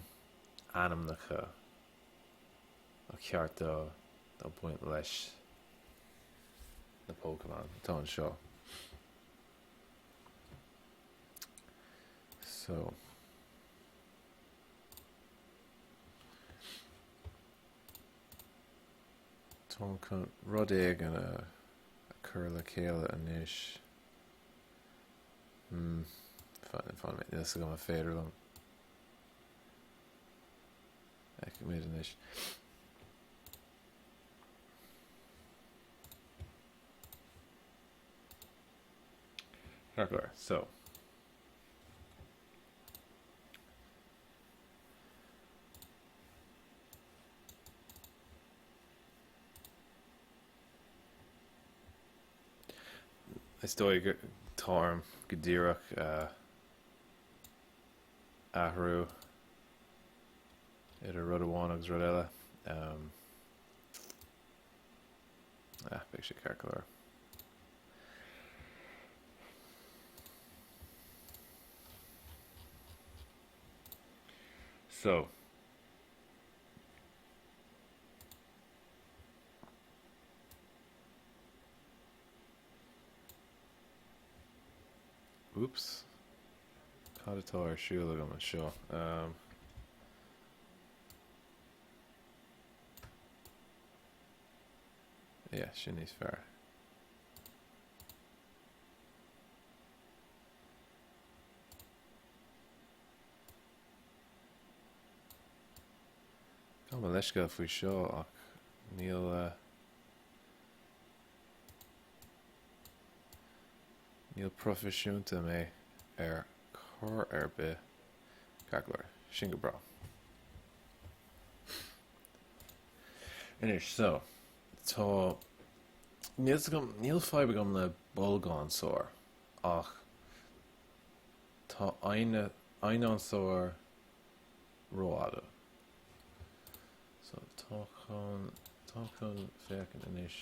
ainmneacha ba cheart do baint leis na Pokémon atá anseo? So. Táim chun rud éigin a chur le chéile anois. Hmm. Fan, fan, níl fhios agam an féidir liom. Feicfimid anois. Ceart go leor. So. Is dóigh go tá orm go díreach uh, athrú idir rud amháin agus rud eile. Um, Ah, beidh sé ceart go leor. So. Oops. Cad atá ar siúl agam anseo? Um, yeah, sin níos fearr. Gabh mo leithscéal faoi seo ach níl eh, níl proifisiúnta mé ar chor ar bith. Ceart go leor, sin go breá. Anois, so, tá, níl 's agam, níl fadhb agam le bolgánsár ach tá eidhneánsár rófhada. So, tá chun, tá chun féachaint anois.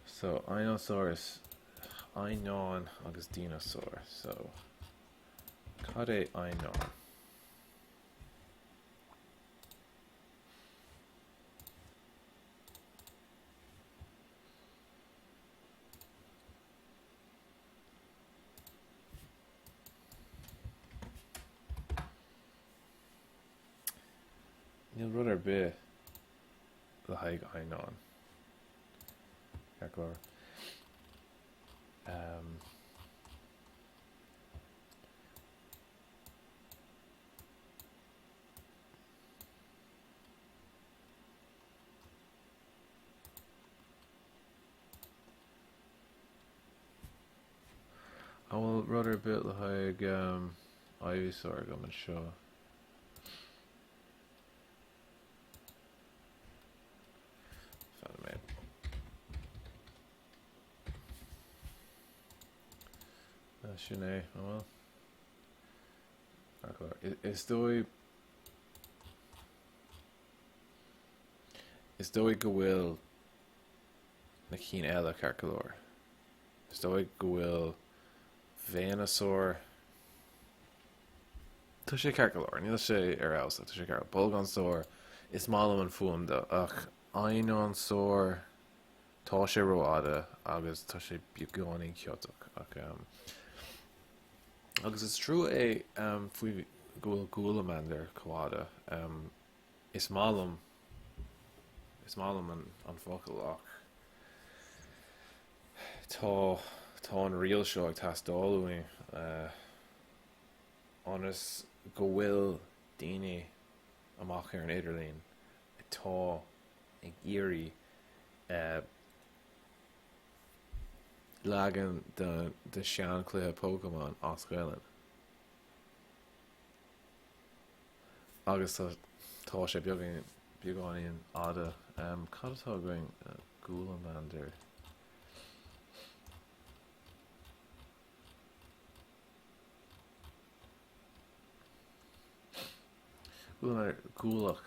So, eidhneánsár is eidhneán agus dineasár. So, cad é eidhneán? Níl rud ar bith le haghaidh eidhneán. Ceart go leor. Um, An bhfuil rud ar bith le haghaidh Ivysaur agam anseo? Fan nóiméad. Sin é, an bhfuil? Is dóigh Is dóigh go bhfuil na cinn eile ceart go leor. Is dóigh go bhfuil Venusaur. Tá sé ceart go leor, níl sé ar fheabhas ach tá sé ceart. Bolgánsár, is maith liom an fuaim de, ach Eidhneánsár, tá sé rófhada agus tá sé beagáinín ciotach ach um, agus is trua é um, faoi go bhfuil Gúlamander chomh fhada. Um, Is maith liom, is maith liom an focal ach tá, tá an riail seo ag teastáil uainn ionas go bhfuil daoine amach ar an idirlíon atá ag iarraidh leagan de seanchluiche Pokémon as Gaelainn. Agus tá, tá sé beagáinín, beagáinín fhada. Cad atá againn? Gúlamander. Gúlamander, gualach.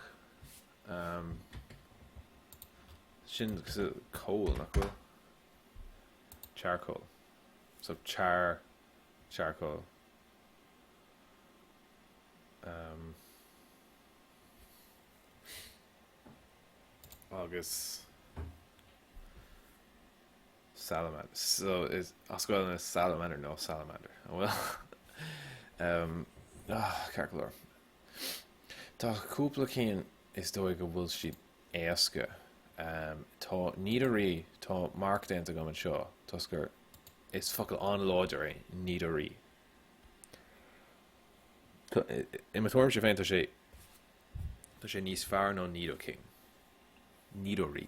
Sin coal, nach bhfuil? Charcoal. So char, charcoal. Agus salamander. So is as Gaelainn is salamander nó salamander. An bhfuil? Um, ah, ceart go leor. Tá cúpla cinn is dóigh go bhfuil siad éasca. Um, tá Nidorí, tá marc déanta agam anseo toisc gur is focal an-láidir é Nidorí. I mo thuairimse féin tá sé tá sé níos fearr ná Nidoking. Nidorí.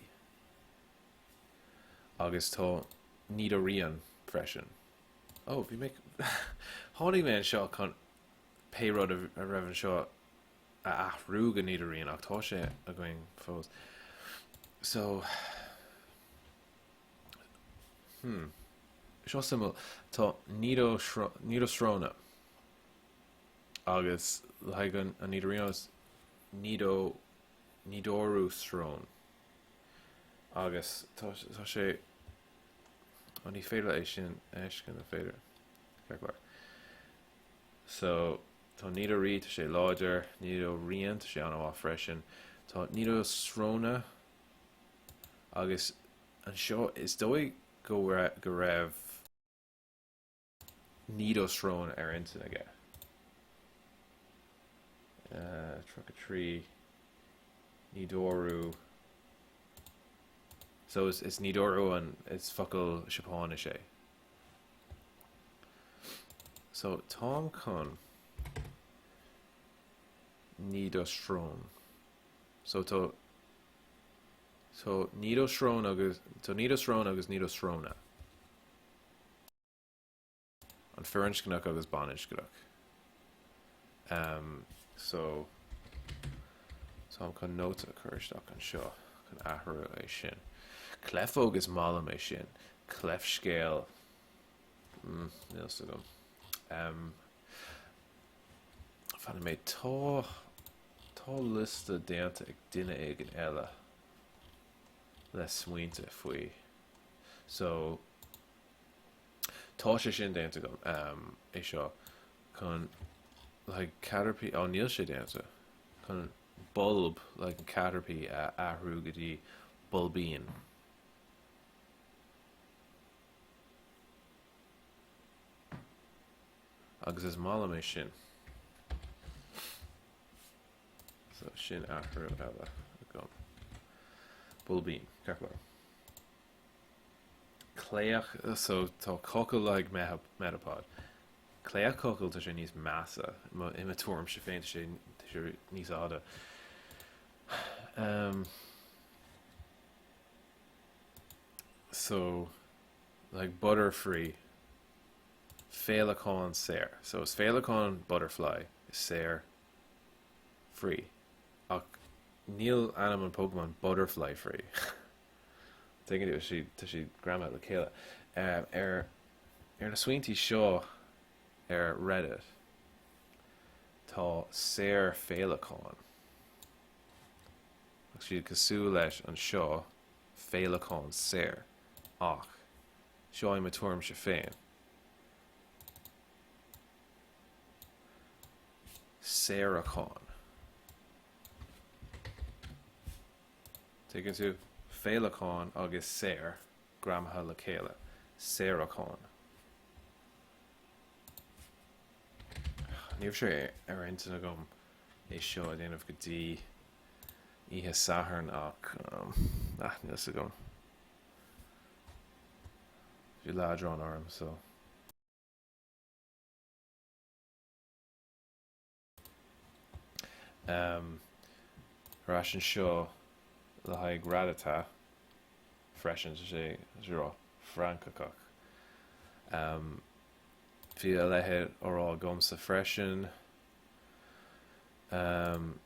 Agus tá Nidorian freisin. Ó, bhí mé tháinig mé anseo chun pé rud a raibh anseo a athrú go Nidorian ach tá sé againn fós. So Hmm. Seo suimiúil. Tá Nido Nidosrona agus le haghaidh an Nidorino is Nido Nidorusrone. Agus tá tá sé ó ní féidir é sin a fheiscint an féidir? Ceart go leor. So tá Nidorí tá sé láidir, Nidorian tá sé an-mhaith freisin. Tá Nidosrona agus anseo is dóigh. go go raibh Nidostrone ar intinn aige. 33 Nidoru So is is Nidoru an is focal Seapáinis é. So táim chun Nidostrone. So tá So Nidostrone agus tá Nidostrone agus Nidostrona. An firinscneach agus baininscneach. Um, so táim chun nóta a chur isteach anseo chun athrú é sin. Cleifeog is maith liom é sin. Cleifscéal. Mm, níl fhios agam. Um, Fan nóiméad, tá tá liosta déanta ag duine éigin eile le smaointe faoi. So tá sé sin déanta agam, um, é seo chun like Caterpie, oh níl sé déanta, chun bulb like an Caterpie a athrú go dtí bulbín. Agus is maith liom é sin. So sin athrú eile agam. Bulbín, ceart go leor. Claoch, so tá cochall le haghaidh Metapod. Claochcochall tá sé níos measa, i mo tuairimse féin tá sé tá sé níos fhada. Um, so like Butterfree Féileacán saor. So is féileacán butterfly is saor free. Ach níl ainm an Pokémon Butterfly Free. Tuigeann tú, siad, tá siad greamaithe le chéile. Ar, ar na smaointí seo ar Reddit, tá saorfhéileacán. Agus siad cosúil leis anseo, féileacán saor. Ach. Seo í mo tuairimse féin. Saorachán. Tuigeann tú? Féileacán agus saor greamaithe le chéile. Saorachán. Ní raibh sé ar intinn agam é seo a dhéanamh go dtí oíche Sathairn ach, ah, níl fhios agam. Bhí leadrán orm so. Um, ar ais anseo le haghaidh Rattata freisin, tá sé tá sé rá Francacach. Um, bhí a leithéid á rá agamsa freisin. Um,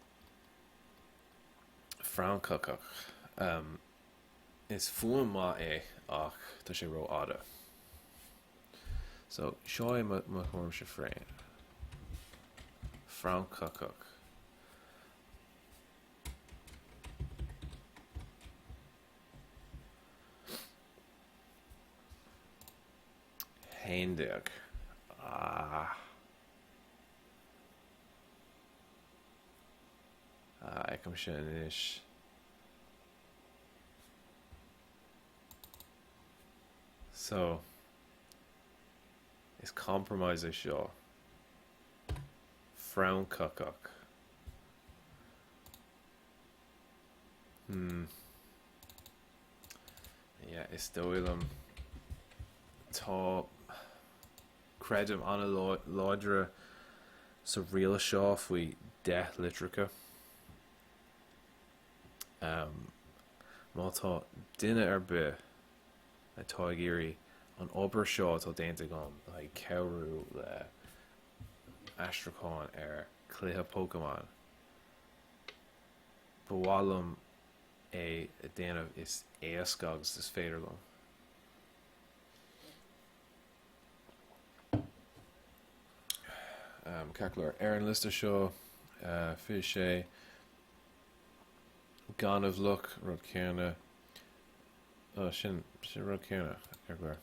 Francacach. Um, Is fuaim maith é ach tá sé ró-fhada. So, seo é mo thuairimse féin. Francacach. 11. Ah. Ah, fheicimse anois. So, is compromise é seo. Francacach. Hmm. Yeah, is dóigh liom tá creidim an-láidre sa riail seo faoi 10 litreacha. Má tá duine ar bith atá ag iarraidh an obair seo atá déanta agam le haghaidh cabhrú le aistriúchán ar chluiche Pokémon, ba mhaith liom é a déanamh is éasca agus is féidir liom. Ceart go leor, ar an liosta seo, 26. Gaineamhlach, rud céanna. Oh, sin, sin rud céanna, ceart go leor.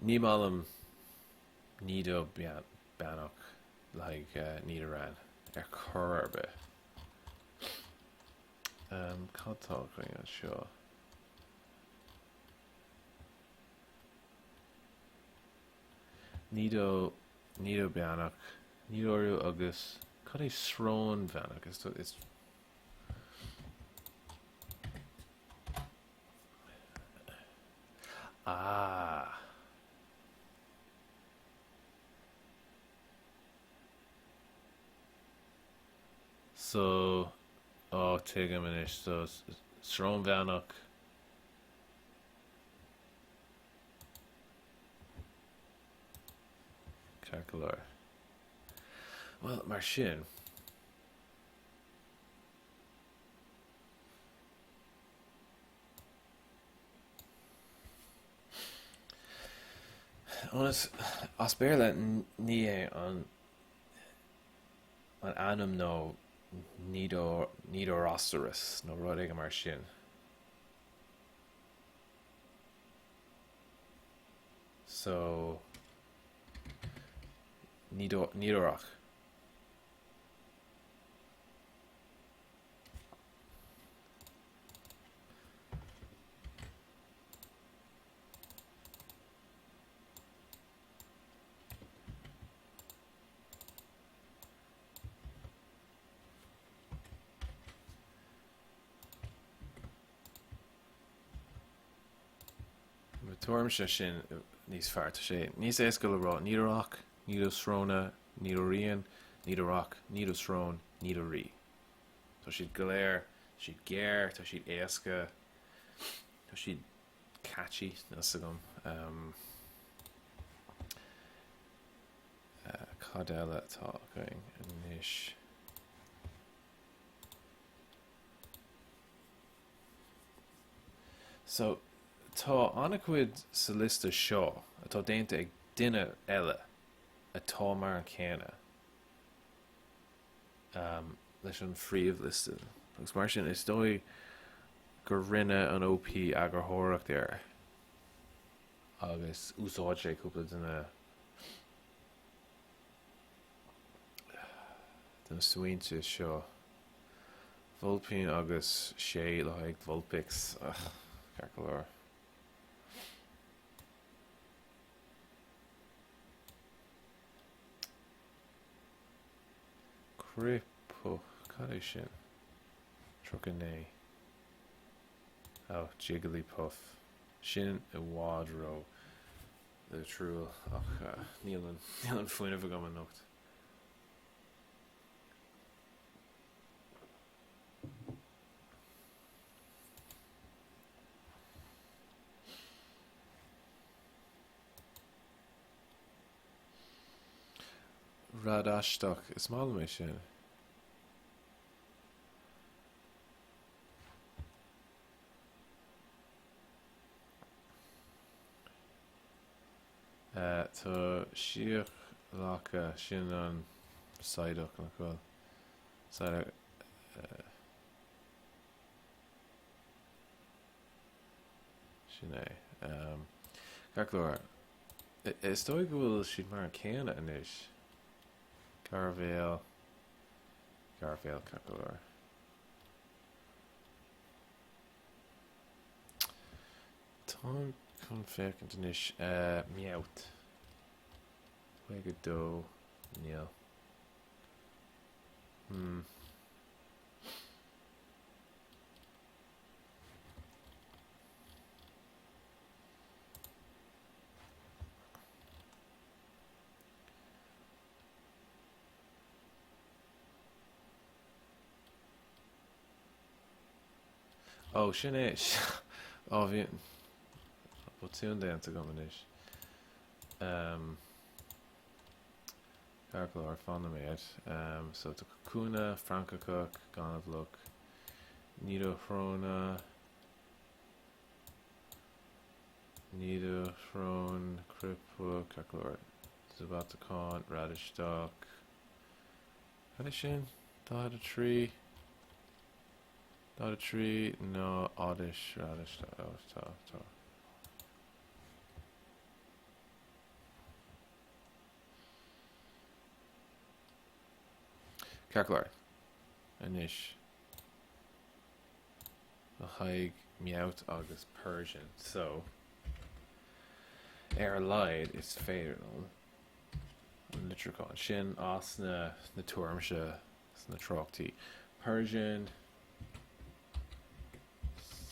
Ní maith liom Nido beannach le haghaidh Nidoran ar chor ar bith. Cad tá againn anseo? Nido, Nido beannach, Níodóiriú agus cad é srón bheannach? Is, is Ah. So, oh, tuigim anois. So, srón bheannach. Ceart go leor. Bhuel, mar sin. Ionas, as Béarla, ní hé an an ainm nó Nidoroceros nó rud éigin mar sin. So, Níodóireach. Mo thuairimse sin níos fearr. Tá sé níos éasca le rá Níodóireach, Níodó sróna, Níodóiríonn, Níodóireach, Níodó srón, Níodóirí. Tá siad go léir, tá siad géar, tá siad éasca, tá siad catchy, níl 'fhios agam. Cad eile atá againn anois? So, tá an-chuid sa liosta seo atá déanta ag duine eile atá mar an céanna leis an phríomhliosta agus mar sin is dóigh gur rinne an OP eagarthóireacht air agus úsáid sé cúpla de na de na smaointe seo. Vulpine agus sé le haghaidh Vulpix. Ugh, ceart go leor. Cripó, cad é sin? 39. Oh, Jigglypuff. Sin i bhfad ró litriúil ach níl an níl an fuinneamh agam anocht. Radaisteach, is maith liom é sin. Tá síothlacha, sin an Psyduck, nach bhfuil? Psyduck. Sin é. Ceart go leor. Is dóigh go bhfuil siad mar an céanna anois. Gairbhéal. Gairbhéal, ceart go leor. Táim chun féachaint anois. Meowth. 52. Níl. Hmm. Ó, sin é. Ó, bhí botún déanta agam anois. Um, Ceart go leor, fan nóiméad. Um, so tá Kakuna, Francach, Gaineamhlach, Nidochróna, Nidochron, Criphook, ceart go leor, Zubatacán, Radaisteach. Cad é sin? 43. 43 nó Oddish, Radish, oh, tá, tá. Ceart go leor. Anois. Le haghaidh Meowth agus Persian. So, ar a laghad is féidir liom an litriúchán sin as na na tuairimse sna tráchtaí. Persian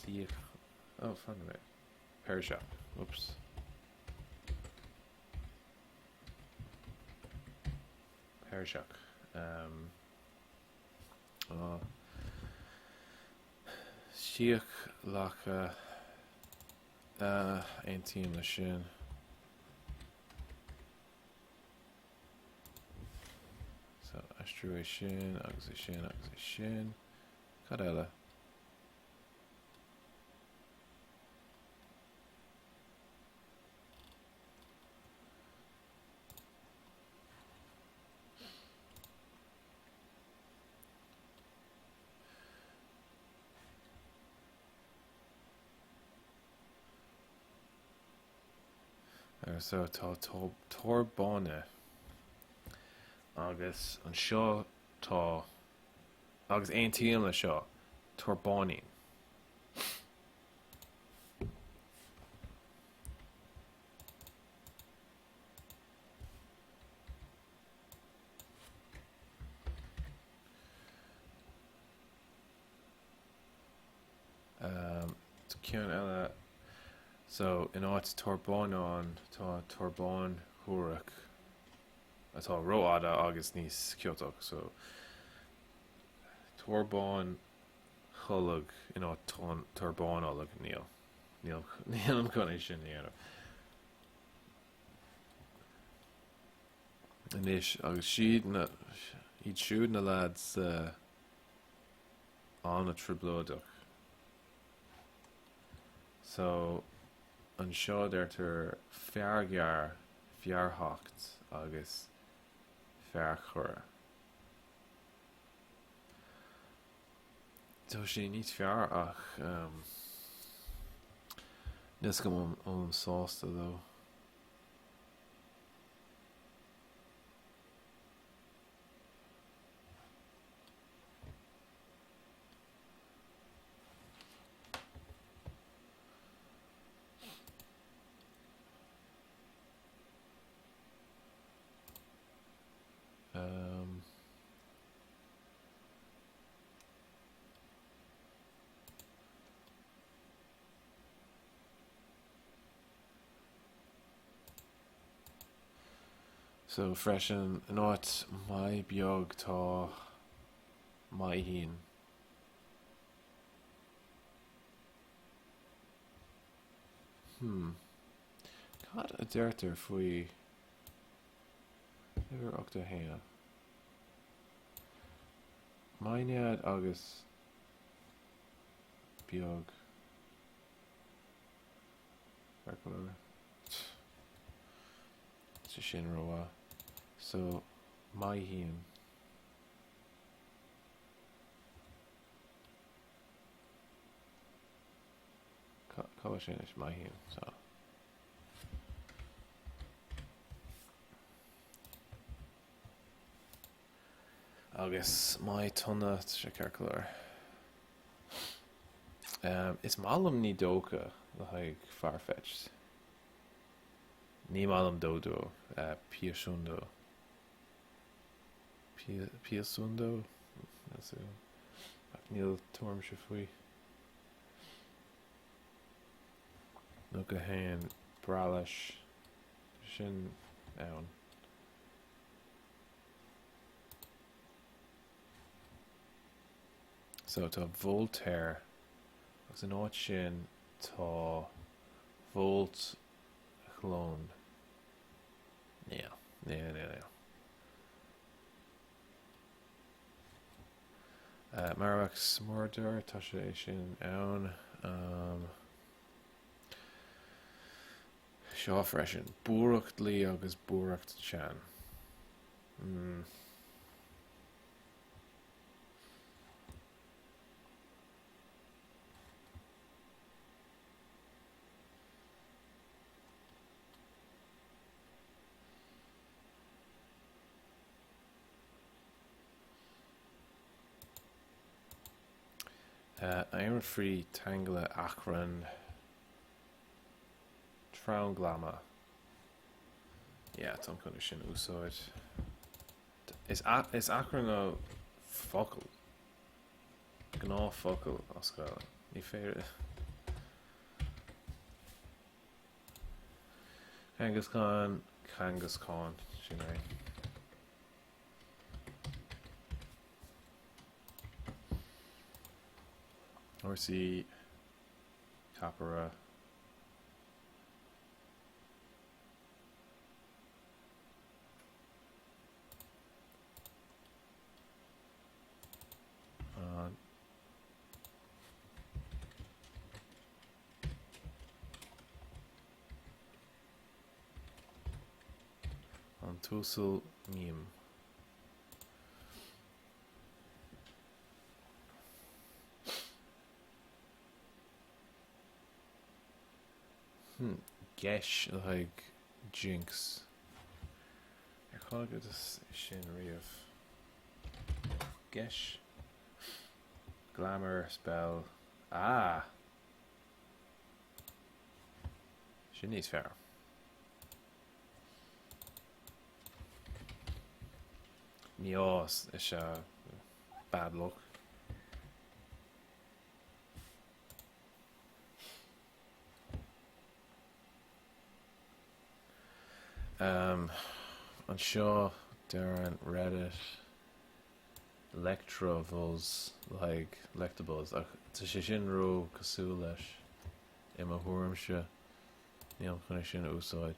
Síoch oh fan nóiméad. Peirseach. Oops. Peirseach. Um, oh. Síochlacha. Uh, aontaím leis sin. So, aistriú é sin agus é sin agus é sin. Cad eile? So tá tor báine agus anseo tá agus aontaím le seo, tor báinín. Ceann eile, so in áit tor báineán tá tor bán shuarach atá rófhada agus níos ciotach, so tor bán cholg in áit tor bánolg, níl, níl, nílim chun é sin a dhéanamh. Anois, agus siad na, iad siúd na leaids an-trioblóideach. So, anseo deirtear fear gearr, fearthacht agus fear chorra. Tá sé níos fearr ach níl fhios agam an bhfuilim sásta leo. Um, So freisin, in áit maith beag tá maithín. Hmm. Cad a deirtear faoi uimhir 81? Maighnéad agus beag. Ceart go leor. Tá sin rómhaith. So, maithín. Cá bhfuil sé anois? Maithín. So. Agus maith tonna, tá sé ceart go leor. Is maith liom ní dócha le haghaidh Farfetch'd. Ní maith liom Doduo, Piashundo. Piashundo? Ach níl tuairimse faoi. 91 breá leis sin ann. So tá Voltaire agus in áit sin tá Volt chlón. Níl, níl, níl, níl. Uh, Marowak Smurder, tá sé sin ann. Um, seo freisin. Buaireacht luí agus buaireacht teann. Mm. Aon free teangla achrann tranglamtha. Yeah, táim chun é sin a úsáid. Is is achrann nó focal. Gnáthfhocal as Gaeilge. Ní féidir. Kangaskhan, Kangaskhan, sin é. Horsey, Ceapaire. An An tUasal Mím. Hmm, geis le haghaidh jinx. Ar chonaiceas sin riamh? Geis. Glamour, spell. Ah! Sin níos fearr. Mí-ádh is ea bad luck. Um, anseo deireann Reddit Electrobuzz le haghaidh Lectobuzz ach tá sé sin ró cosúil leis i mo thuairimse. Nílim chun é sin a úsáid.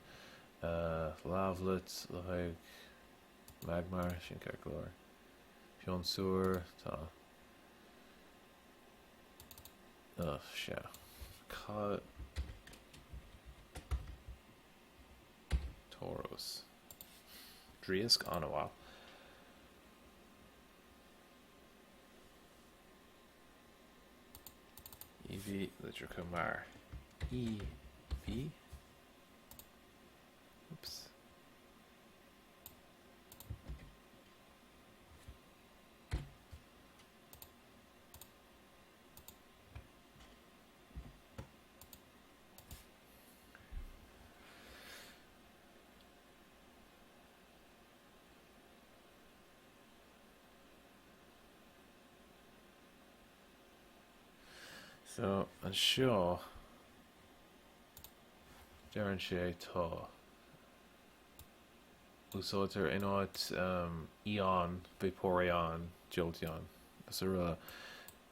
Lavelet le haghaidh Magmar, sin ceart go leor. Pionsúr, tá. Oh, sea. Cad Tauros. Draíosc an-mhaith. Eevee litrithe mar E V. Oops. So, anseo, deireann sé tá. Úsáidtear in áit ion, Vaporeon, Jolteon, srl.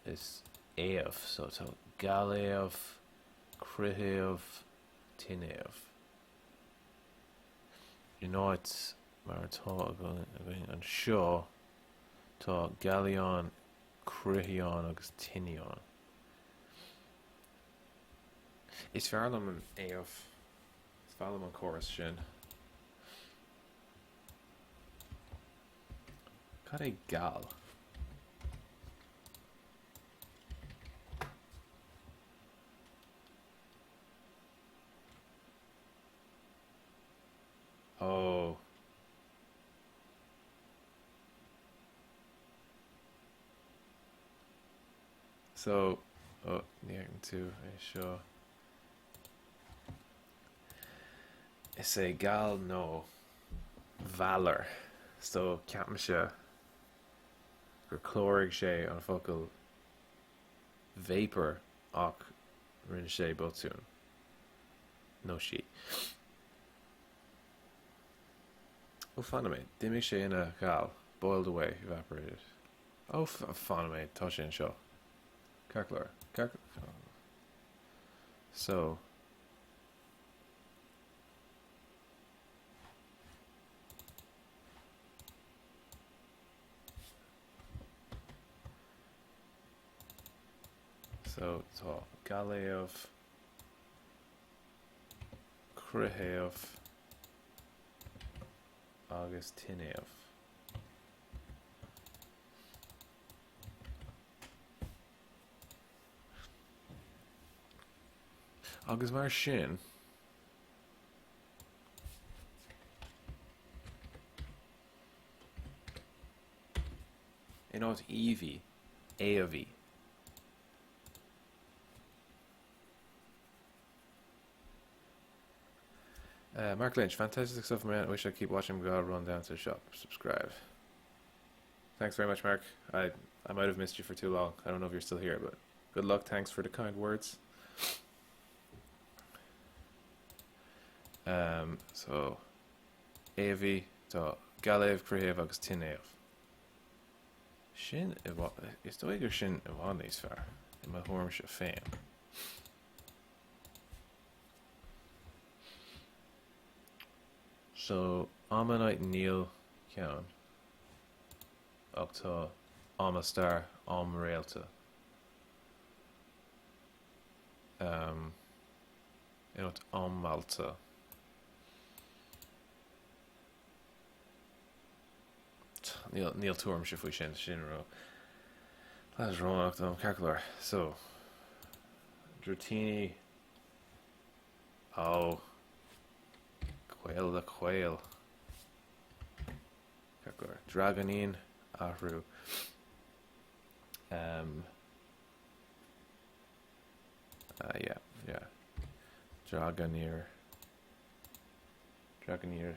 is éamh. So tá gealéamh, cruthéamh, tinnéamh. In áit mar atá againn anseo, tá gealaíon, cruthaíonn agus tinneán. Is fearr liom an éamh. Is fearr liom an córas sin. Cad é geal? Oh. So, oh, ní fheiceann tú é seo. Is é geal nó valor. So, ceapaimse gur chláraigh sé an focal vapor ach rinne sé botún. Nó sí. Ó, fan nóiméad. D'imigh sé ina ghal. Boiled away, evaporated. Ó, fan nóiméad, tá sé anseo. Ceart go leor. Ceart go leor. So. So, tá gealéamh, cruthéamh agus tinnéamh. Agus mar sin, in áit Eevee, Éabhaí. Mark Lynch, fantastic stuff man, I wish I keep watching gotta run down to the shop. Subscribe. Thanks very much, Mark. I I might have missed you for too long. I don't know if you're still here, but good luck. Thanks for the kind words. Um, so, Éabhaí, tá gealéamh, croihéamh agus tinnéamh. Sin i bhfad, is dóigh gur sin i bhfad níos fearr, i mo thuairimse féin. So, Ammonite níl ceann, ach tá Amastar, amréalta. Um, in áit ammealta. Níl, níl tuairimse faoi sin, sin ró. Leadránach dom, ceart go leor. So, Dratini. Ó. Caol le caol. Ceart go leor. Draighneáin, athrú. Um, uh, yeah, yeah. Dragonair. Dragonair.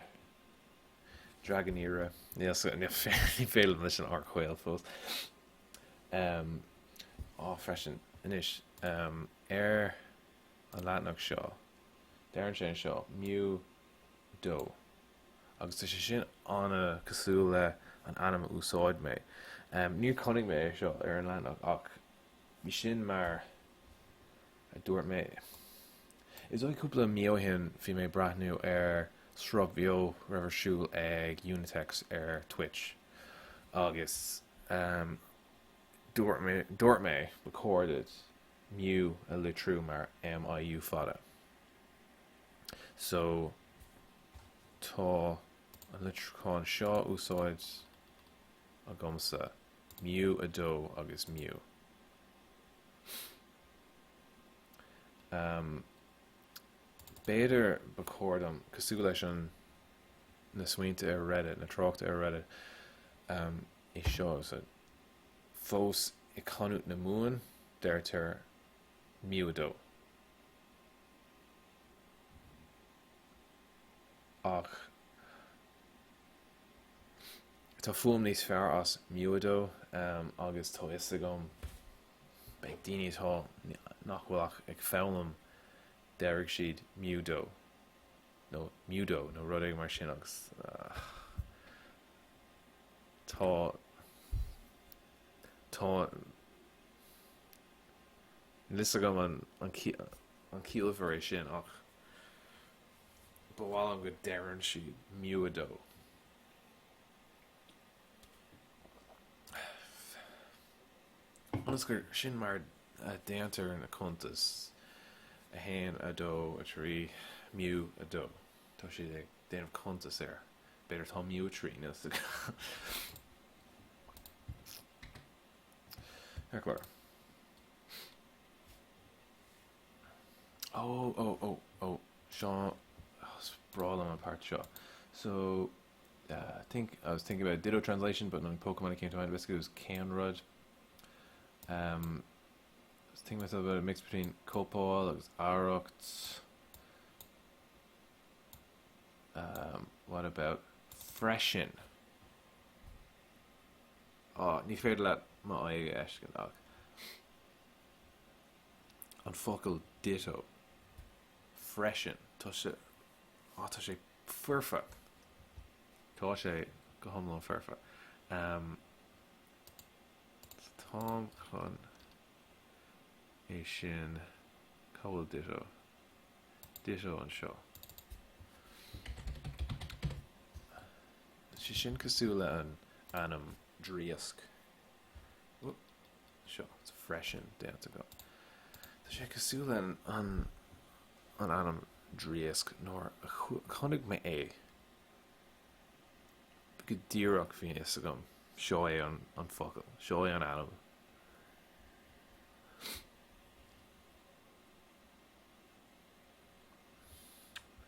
Dragonaire. Níl ní féidir liom leis an R caol fós. Um, á freisin, anois, um, ar an leathanach seo, deireann sé anseo, Mew dó. Agus tá sé sin an-cosúil le an ainm a úsáid mé. Um, níor chonaic mé é seo ar an leathanach ach bhí sin mar a dúirt mé. Is dóigh cúpla mí ó shin bhí mé ag breathnú ar sruth bheo a raibh ar siúl ag Unitex ar Twitch agus um, dúirt mé, dúirt mé ba chóir duit Mew a litriú mar M-I-U fada. So tá an litriúchán seo úsáid agamsa, Mew 2 agus Mew. B'fhéidir ba chóir dom, cosúil leis an na smaointe ar Reddit, na tráchta ar Reddit, é seo a úsáid. Fós i canúint na Mumhan, deirtear Mew 2. Ach tá fuaim níos fearr as Mew 2 agus tá fhios agam Beidh daoine atá nach bhfuil ach ag foghlaim, déarfaidh siad Mew dó nó Mewdo nó rud éigin mar sin agus tá tá níl fhios agam an an ciallmhar é sin ach ba mhaith liom go deireann siad Mew 2. Ionas gur sin mar a déantar na cuntais, 1, 2, 3, Mew 2. Tá siad ag déanamh cuntas air. B'fhéidir tá Mew 3, níl fhios agam. Ceart go leor. Ó, ó, ó, ó, Seán, is breá liom an páirt seo. So, I think I was thinking about Ditto translation, but knowing Pokemon it came to mind basically was cén rud. Um, I was thinking myself about a mix between cóipeáil agus arracht. Um, what about freisin? Oh, ní féidir leat m'aghaidh a fheiscint ach an focal ditto freisin tá sé oh, tá sé foirfe. Tá sé go hiomlán foirfe. Táim chun é sin, cá bhfuil ditto? Ditto anseo. Tá sé sin cosúil le an ainm Draíosc. Seo, freisin déanta agam. Tá sé cosúil le an an ainm Draíosc nuair a chonaic mé é go díreach bhí a fhios agam seo é an focal, seo é an ainm.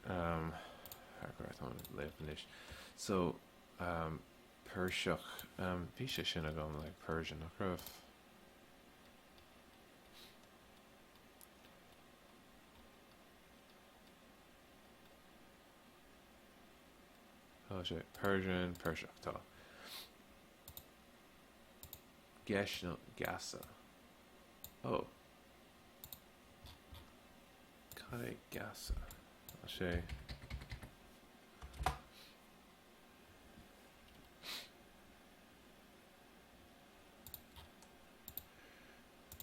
Um, léamh anois. So, um, Peirseach, um, bhí sé sin agam like Persian, nach raibh? Tá sé Persian, Peirseach, tá. Geis nó geasa. Ó. Cad é geasa? Tá sé.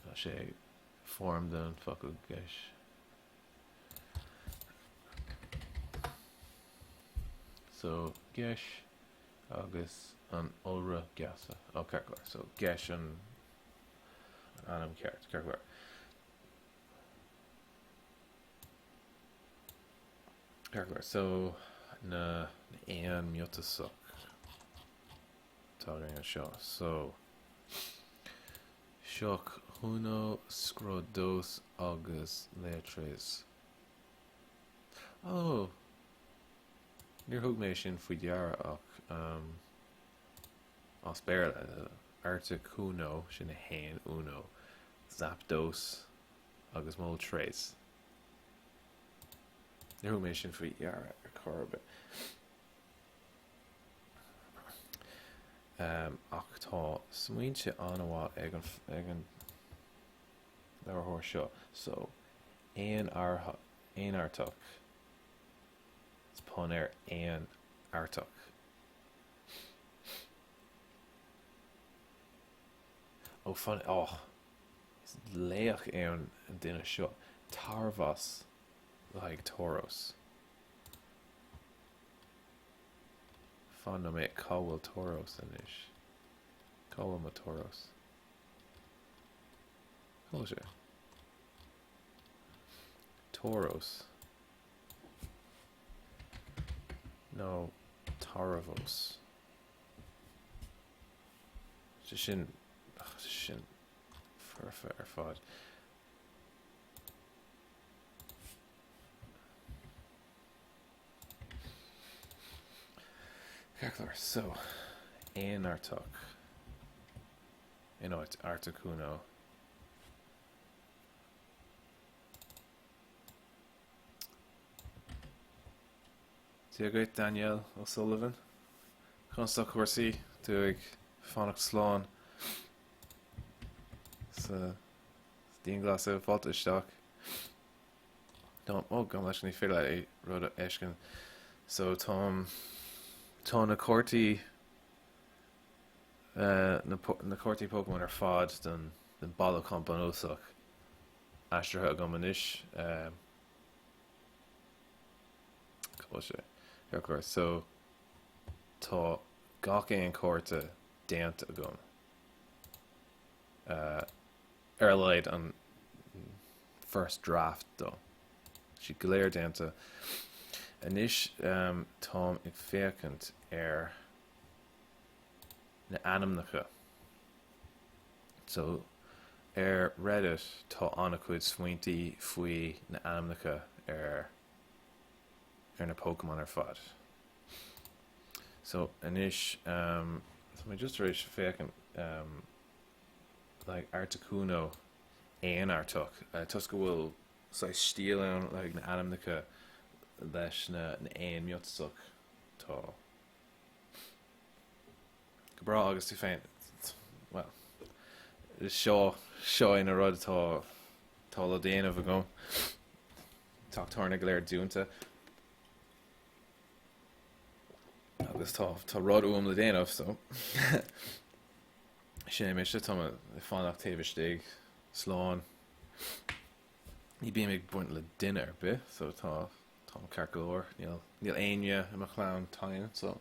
Tá sé foirm den focal geis. So, geis agus an iolra geasa. Ó, ceart go leor. So, geis an ainm ceart. Ceart go leor. Ceart go leor. So, na éan miotasach atá againn anseo. So, Sioc huno, scrod dos agus laotres. Ó! Níor thug mé sin faoi deara ach ehm as Béarla, Articuno, sin a haon, uno, Zapdos agus Moltres. Níor thug mé sin faoi deara ar chor ar bith. Ach tá smaointe an-mhaith ag an ag an léiritheoir seo. So, éan aonartach, it's pun ar éan Artach. Ó fan, oh, is laoch é an duine seo. Tarvos le haghaidh Tauros. Fan nóiméad, cá bhfuil Tauros anois? Cá bhfuil mo Tauros? Cá bhfuil sé? Tauros. Nó Tarvos. Sé sin, sin foirfe ar fad. Ceart go leor, so, aonartach in áit Articuno. Dia dhuit, Danielle O'Sullivan. Conas tá cúrsaí? Tú ag fanacht slán sa dianghlasáil, fáilte isteach. Tá, ó, gabh mo leithscéal, ní féidir leat é rud a fheiscint. So táim, tá na cártaí, eh, na, na cártaí Pokémon ar fad don, don bailiúchán bunúsach aistrithe agam anois. Eh, cá bhfuil sé? Ceart go leor. So tá gach aon cárta déanta agam. Eh, ar a laghad an first draft dó. Siad go léir déanta. Anois táim ag féachaint ar na ainmneacha. So ar Reddit tá an-chuid smaointí faoi na ainmneacha ar ar na Pokémon ar fad. So anois tá mé just tar éis féachaint like Articuno aonartach toisc go bhfuil saghas stíl ann le haghaidh na ainmneacha leis na éin miotasach tá go breá agus tú féin bhuel seo seo é na rud atá tá le déanamh agam teach tábhairne go léir dúnta agus tá tá rud uaim le déanamh so Sin é mise, tá mé ag fanacht taobh istigh, slán. Ní bím ag baint le duine ar bith, so tá, táim ceart go leor. Níl, níl éinne i mo chlann tinn, so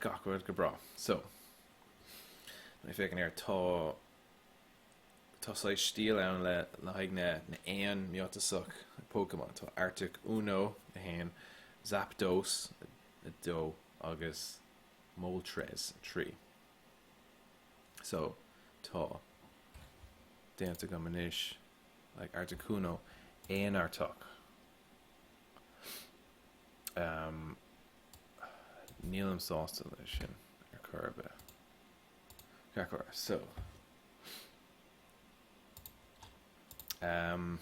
gach rud go breá. So, mé féachaint air, tá, tá saghas stíl ann le, le haghaidh na, na éan miotasach Pokémon. Tá Articuno, 1, Zapdos, 2, agus Moltres 3. So, tá déanta agam anois like Articuno aonartach. Um, nílim sásta leis sin ar chor ar bith. Ceart go leor. So, um,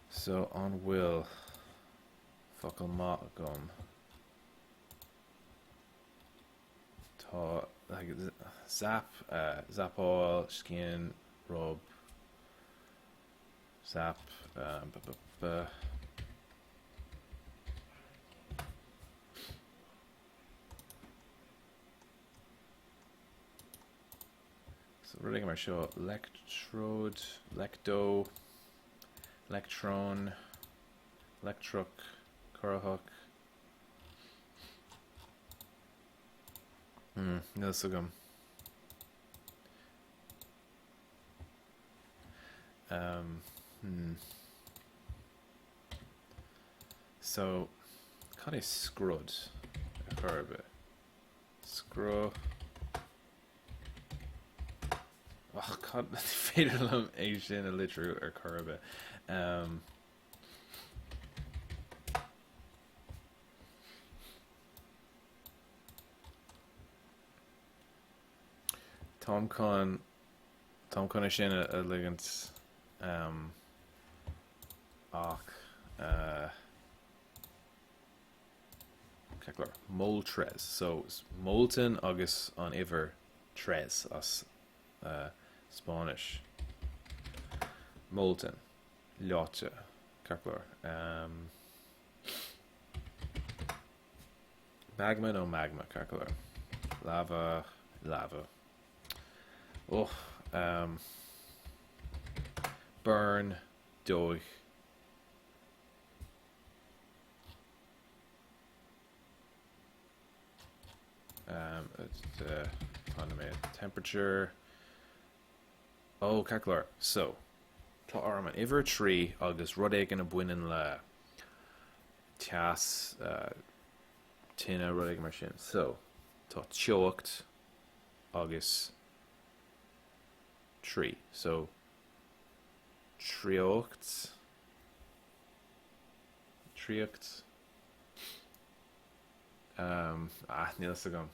so an bhfuil. Focal maith agam. Tá like zap, zapáil, scian, rub, zap, b b b. So rud éigin mar seo, leictreoid, leicteo, leictreon, leictreach, corraitheach. Hmm, níl a fhios agam. Um, hmm. So, cad é scrud ar chor ar bith? Scru... Ach, cad ní féidir liom é sin a litriú ar chor ar bith. Um, Táim chun táim chun é sin a ligint um, ach uh, Ceart go leor. Moltres. So, molten agus an uimhir tres as Spáinnis. Molten. Leáite. Ceart go leor. Magma nó magma, ceart go leor. Lava, lava. Och. Burn, dóigh. Temperature. Oh, ceart go leor. So, tá orm an uimhir 3 agus rud éigin a bhaineann le teas, tine, rud éigin mar sin. So, tá teocht agus 3. So, treocht. Tríocht. Ah, níl fhios agam.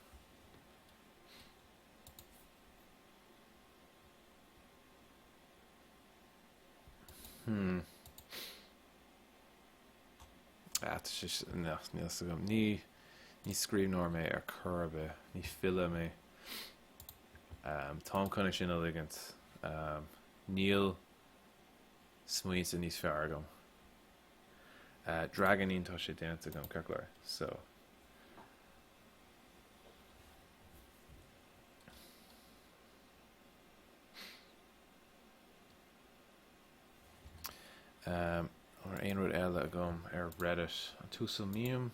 Hmm. Ah, tá sé, níl fhios agam. Ní, ní scríbhneoir mé ar chor ar bith. Ní file mé. Táim chun é sin a ligint. Níl smaointe níos fearr agam. Dragonin tá sé déanta agam, ceart go leor. So. Um, aon rud eile agam ar Reddit. An tUasal Mím,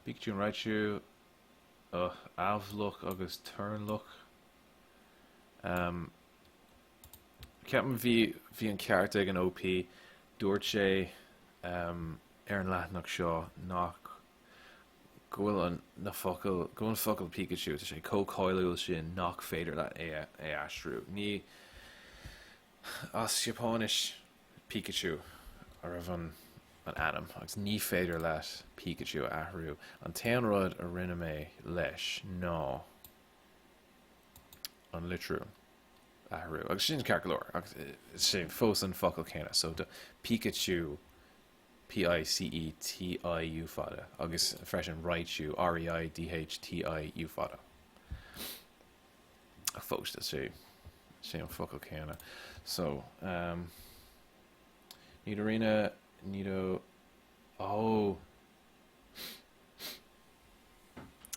Pikachu and Raichu, uh, Athbhloch agus Turnloch. Um, Ceapaim bhí bhí an ceart ag an OP, dúirt sé ar an leathanach seo nach go bhfuil an na focail go bhfuil an focal Pikachu tá sé chomh cáiliúil sin nach féidir leat é a aistriú. Ní as Seapáinis Pikachu a raibh an an ainm agus ní féidir leat Pikachu a athrú. An t-aon rud a rinne mé leis ná an litriú. athrú. Agus sin ceart go leor, ach sin fós an focal céanna. So do Pikachu, P-I-C-E-T-I-U fada, agus freisin Raichu, R-E-I-D-H-T-I-U fada. Ach fós, is é sé an focal céanna. So, um, Nidorina, Nido, oh!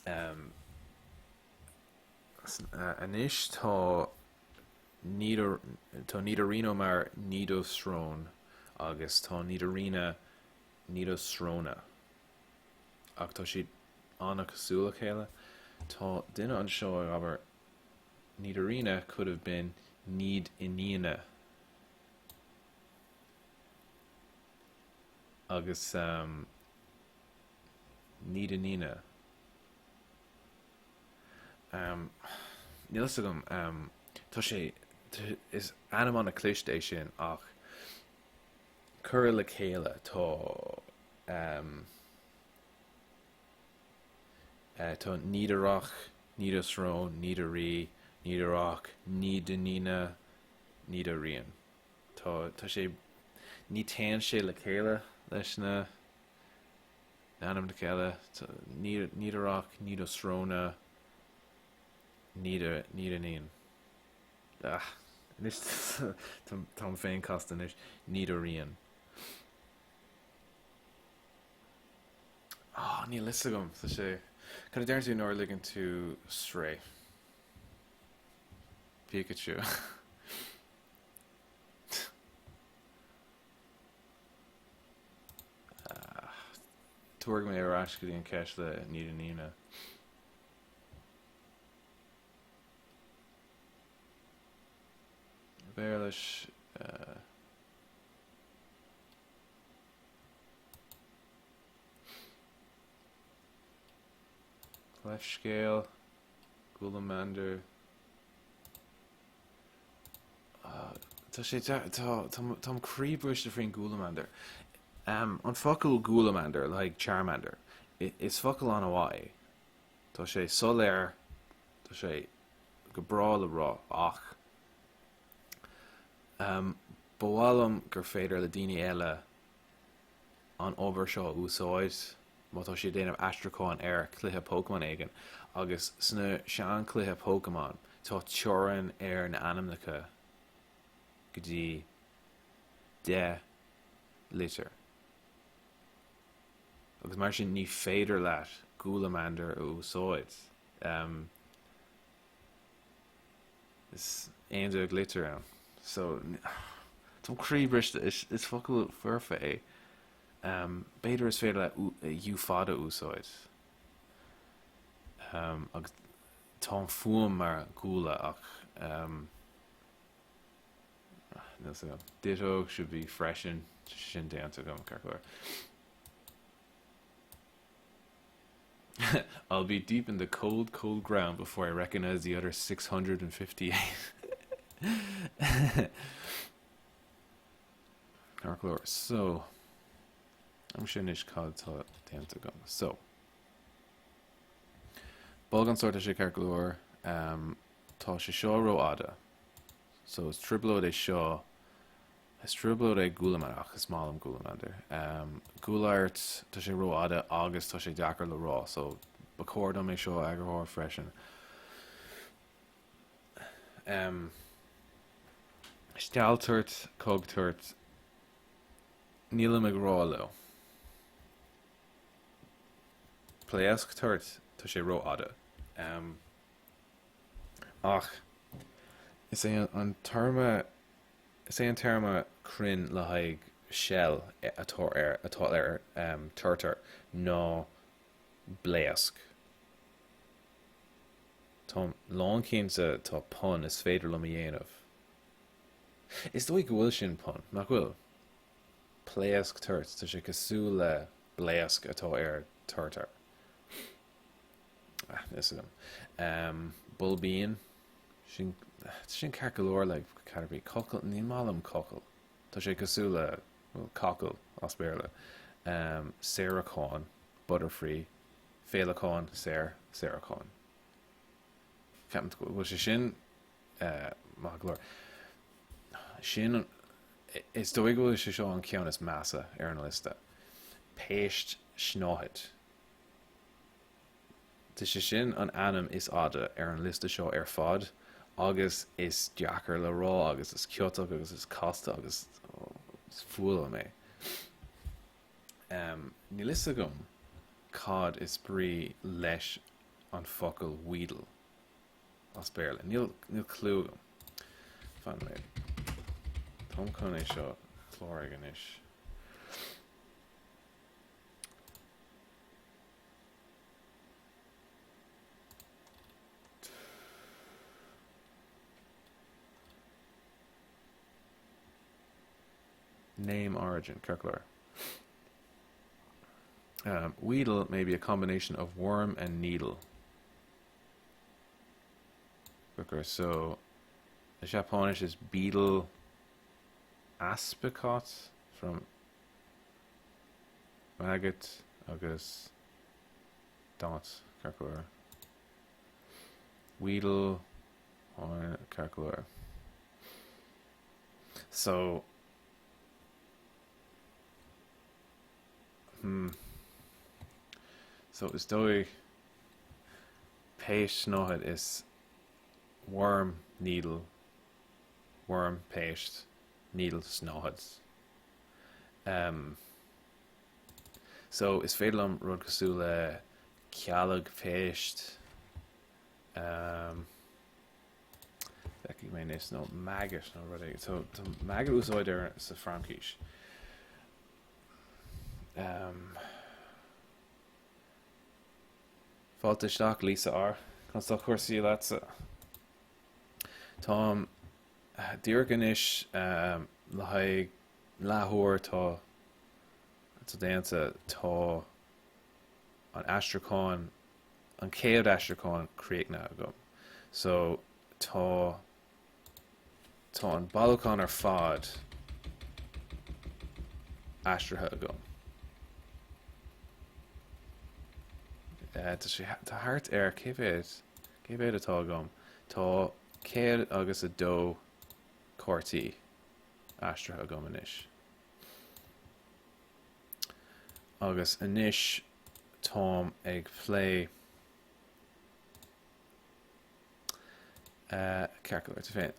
Um, Anois tá tá Nidorino mar Nidosrón agus tá Nidorina Nidosrona. Ach tá siad an-chosúil le chéile. Tá duine anseo ag abair Nidorina could have been Nid-iníona agus Nid-iníona. Níl fhios agam. Tá sé, is ainm an-chliste é sin ach curtha le chéile tá tá Nidoreach, Nidosrón, Nidorí, Nidoreach, Nidiníona, Nidorian. Tá, tá sé, ní téann sé le chéile leis na. Na hainmneacha eile, Nidorak, Nidosrona, Nida, Nidoníon. Ah, anois táim féin casta anois. Nidorian. Ah, níl fhios agam, tá sé. Cad a deireann tú nuair a ligeann tú sraoth? Pikachu. Tabharfaidh mé ar ais go dtí an ceist le Nidonina. Béarlais Leithscéal, Gulamander. Tá sé tá táim croíbhriste faoin Gulamander. An focal Gulamander le haghaidh Charmander, is focal an-mhaith é. Tá sé soiléir, tá sé go breá le rá ach ba mhaith liom gur féidir le daoine eile an obair seo a úsáid má tá siad ag déanamh aistriúcháin ar chluiche Pokémon éigin agus sna seanchluiche Pokémon tá teorainn ar na ainmneacha go dtí 10 litir agus mar sin ní féidir leat Gulamander a úsáid. Is 11 litir ann. So, táim croíbhriste, is focal foirfe é. B'fhéidir is féidir leat U fada a úsáid. Agus tá an fuaim mar gula ach níl fhios agam. Ditto should be freisin, sin déanta agam, ceart go leor. I'll be deep in the cold, cold ground before I recognise the other 658. Ceart go leor. So, amharc anois cad tá déanta agam. So, Bolgán sóirt tá sé ceart go leor. Um, tá sé seo rófhada. So, is trioblóid é seo Is trioblóid é Gulamander, ach is maith liom Gulamander. Gulairt, tá sé rófhada agus tá sé deacair le rá, so ba chóir dom é seo a eagarthóir freisin. Stealltoirt, cogtoirt, nílim ag rá leo. Pléasctoirt, tá sé rófhada. Ach is é an téarma Is é an téarma cruinn le haghaidh shell atá ar atá ar turtar ná blaosc. Táim lánchinnte tá pun is féidir liom a dhéanamh. Is dóigh go bhfuil sin pun, nach bhfuil? Pléasc toirt, tá sé cosúil le blaosc atá ar turtar. Ah, níl fhios agam. Boilbín, sin, sin ceart go leor le Caterpie. Cockle, ní maith liom cockle. Tá sé cosúil le, well, cockle as Béarla. Saorachán, butterfree, féileacán, saor, saorachán. Ceapaim go bhfuil sé sin maith go leor. Sin, is dóigh go bhfuil sé seo an ceann is measa ar an liosta. Péist snáthaid. Tá sé sin an ainm is fhada ar an liosta seo ar fad agus is deacair le rá agus is ciotach agus is casta agus is fuath liom é. Níl fhios agam cad is brí leis an focal Weedle as Béarla. Níl níl clue agam. Fan mé. Táim chun é seo a chlárú anois. Name origin, ceart go leor. Um, Weedle may be a combination of worm and needle. Booker, so the Seapáinis is beetle aspicot from Maggot agus dot, ceart go leor. Weedle, ceart go leor. So, hmm. So is dóigh péist snáthaid is worm needle worm péist needle snáthaid. Um, so is féidir liom rud cosúil le cealg phéist um, Feicfidh mé anois nó maggot nó rud éigin. So tá maggot úsáid ar sa Fraincis. Um, Fáilte isteach Lisa R. Conas tá cúrsaí leatsa? Táim díreach anois um, le haghaidh leathuair tá tá déanta tá an aistriúchán an chéad aistriúchán críochnaithe agam. So tá tá an bailiúchán ar fad aistrithe agam. Tá sé tá thart ar cé mhéad cé mhéad atá agam? Tá 102 cártaí aistrithe agam anois. Agus anois táim ag plé Ceart go leor, tú féin.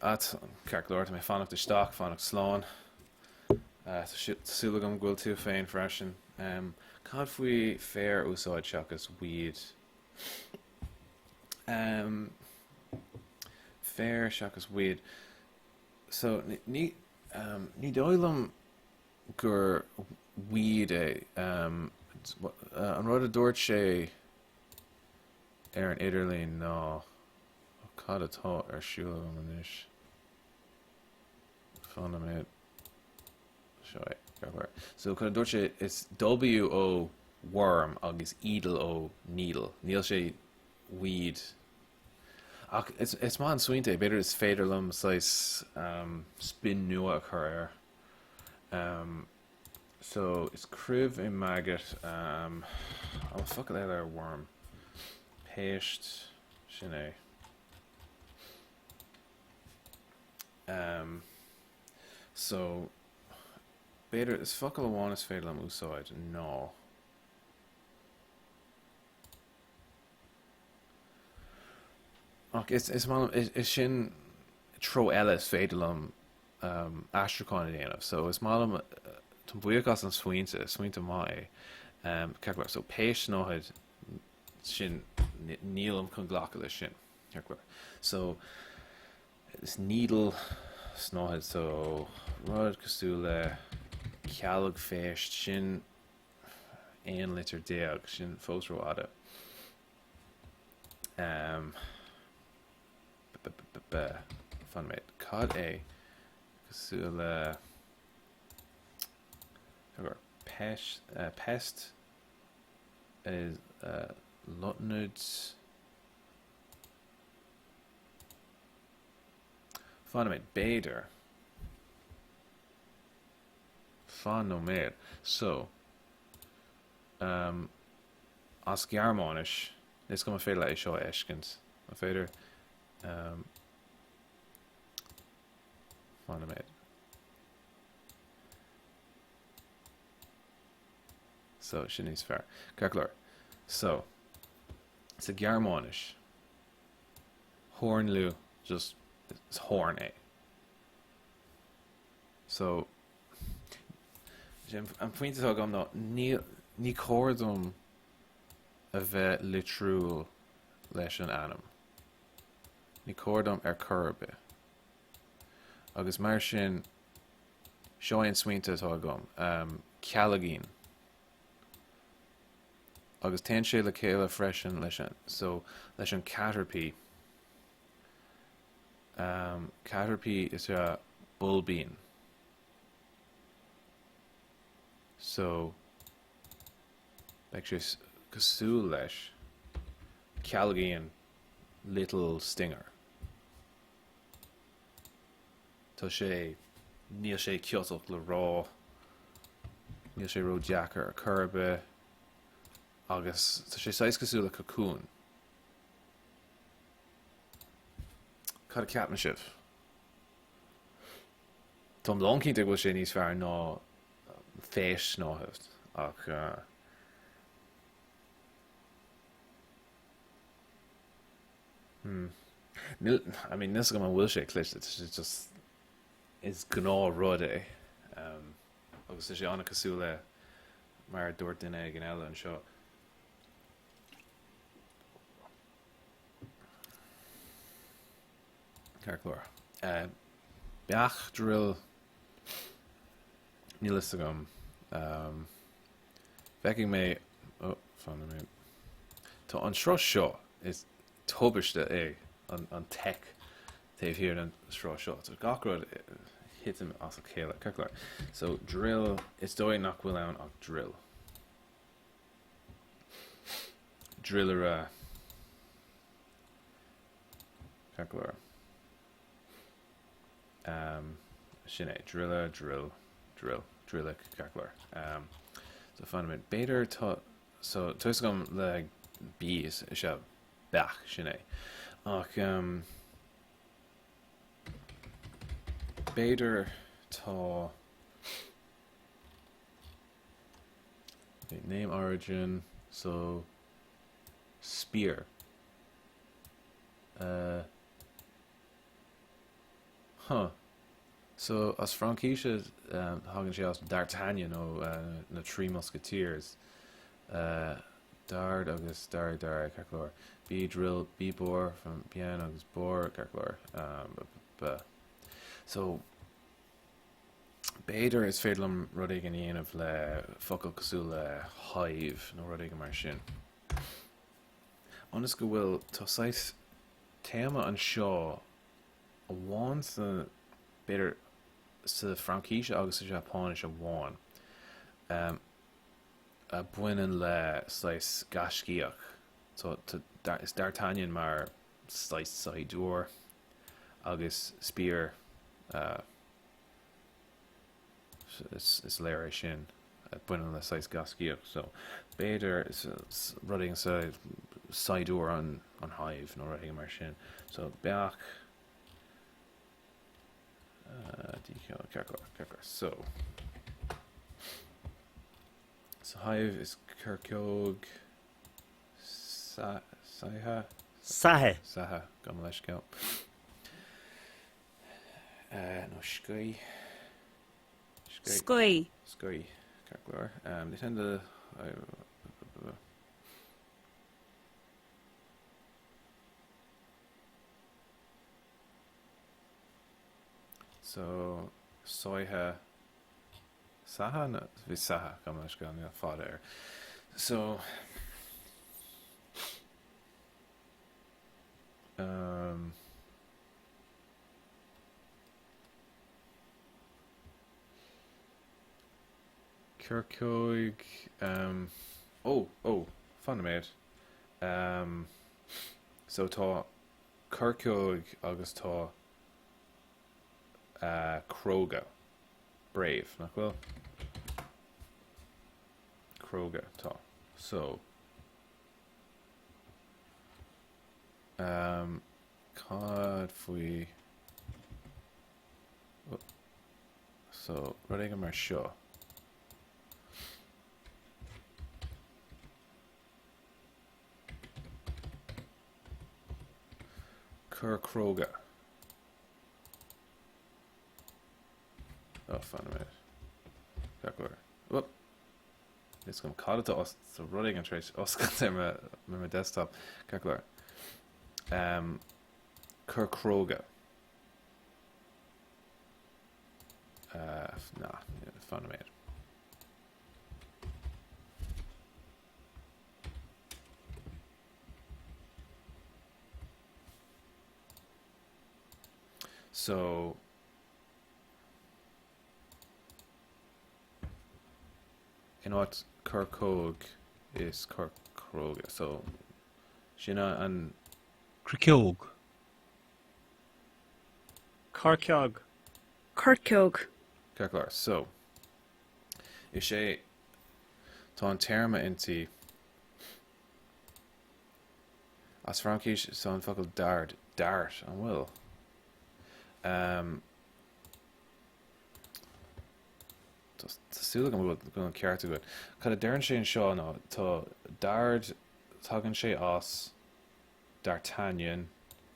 Ceart go leor, tá mé fanacht isteach, fanacht slán. Tá súil agam go bhfuil tú féin freisin. Cad faoi féar a úsáid seachas weed? Féar seachas weed. So, ní, ní dóigh liom gur weed é. An rud a dúirt sé ar an idirlíon ná, cad atá ar siúl agam anois? Fan nóiméad. Seo é. So cad a dúirt sé, is W ó worm agus eedle ó needle. Níl sé weed. Ach is maith an smaointe é, b'fhéidir is féidir liom saghas spin nua a chur air. Um, so is cruimh é maggot um, an focal eile ar worm. Péist, sin é. Um, so b'fhéidir is focal amháin is féidir liom úsáid ná Ach is, is, is, is sin treo eile is féidir liom aistriúchán a dhéanamh. So is maith liom, táim buíoch as an smaointe, is smaointe maith é. Ceart go leor, so péist snáthaid, sin, nílim chun glacadh leis sin. Ceart go leor. So is needle snáthaid, so rud cosúil le cealg phéist, sin 11 litir, sin fós rófhada. Um, Fan nóiméad. Cad é cosúil le pest, pest is lotnaid. Fan nóiméad. B'fhéidir. Fan nóiméad. So, um, as Gearmáinis, is go féidir le é seo a fheiscint. An féidir? Um, fan nóiméad. So, sin níos fearr. Ceart go leor. So, sa Ghearmáinis, Hornliu, just, is horn é. So, an pointe atá agam ná ní, ní cóir dom a bheith litriúil leis an ainm. Ní cóir dom ar chor ar bith. Agus mar sin, seo é an smaointe atá agam. Um, cealgaín. Agus téann sé le chéile freisin leis an, so, leis an caterpie. Um, caterpie is ea boilbín. So, beidh sé cosúil leis cealgaín little stinger. Tá sé, níl sé ciotach le rá, níl sé ródheacair ar chor ar bith, agus tá sé saghas cosúil le cocoon. Cad a cheapann sibh? Táim lánchinnte go bhfuil sé níos fearr ná phéist snáthaid, ach. Hmm. Níl, I mean, níl 's agam an bhfuil sé cliste, tá sé just, is gnáth rud é. Um, agus tá sé an-cosúil le mar a dúirt duine éigin eile anseo. Ceart go leor. Uh, beach druil níl fhios agam. Um, feicfidh mé oh, fan nóiméad. Tá an sruth seo is tubaiste é an, an tech taobh thiar den sruth seo. So gach rud titim as a chéile. Ceart go leor. So druil is dóigh nach bhfuil ann ach druil. Druilire. Ceart go leor. Um, sin é. Druile, druil, druil, druile, ceart go leor. Um, so fan nóiméad. B'fhéidir tá so tá fhios agam le B is ea beach, sin é. Ach um, b'fhéidir tá okay, name origin so spear. Uh, huh. So as Fraincise um, thagann sé as D'Artagnan ó uh, na Three Musketeers. Uh, dard agus dar dar ceart go leor. B drill B bore from bean agus bore ceart go leor. Um, b, b, so b'fhéidir is féidir liom rud éigin a dhéanamh le focal cosúil le hive nó rud éigin mar sin. Ionas go bhfuil, tá saghas téama anseo amháin sa, b'fhéidir sa Fraincis agus sa Seapáinis amháin, a bhaineann le saghas gaiscíoch. So, is D'Artagnan mar saghas saighdiúir agus spear, Is léir é sin. Baineann le saghas gaiscíoch so b'fhéidir rud éigin sa saighdiúir an hive nó rud éigin mar sin. So beach ceart go leor. So so hive is coirceog saithe Saithe. Saithe, gabh mo leithscéal. Nó scaoth. Scaoth. Scaoth. Ceart go leor. They tend to So, sáithe, saithe nó bhí saithe, gabh mo leithscéal, níl fada air. So, um, Coirceog um, ó, ó, fan nóiméad. Um, so tá coirceog agus tá uh, cróga. Brave, nach bhfuil? Cróga, tá. So, um, Cad faoi So, rud éigin mar seo. Cur cróga. Oh, fan nóiméad. Ceart go leor. Oh. Is cuma cad atá os tá rud éigin tar éis oscailt ar mo ar mo desktop. Ceart go leor. Um, cur cróga. Uh, ná, fan nóiméad. So, In áit coirceog is cur cróga. So, sin an. Coirceog. Coirceog. Coirceog. Ceart go leor. So, is é, tá an téarma inti, as Fraincis, tá an focal dard, dart, an bhfuil? Um, Tá súil agam go bhfuil an ceart agat. Cad a deireann sé anseo ná tá dard, tagann sé as D'Artagnan.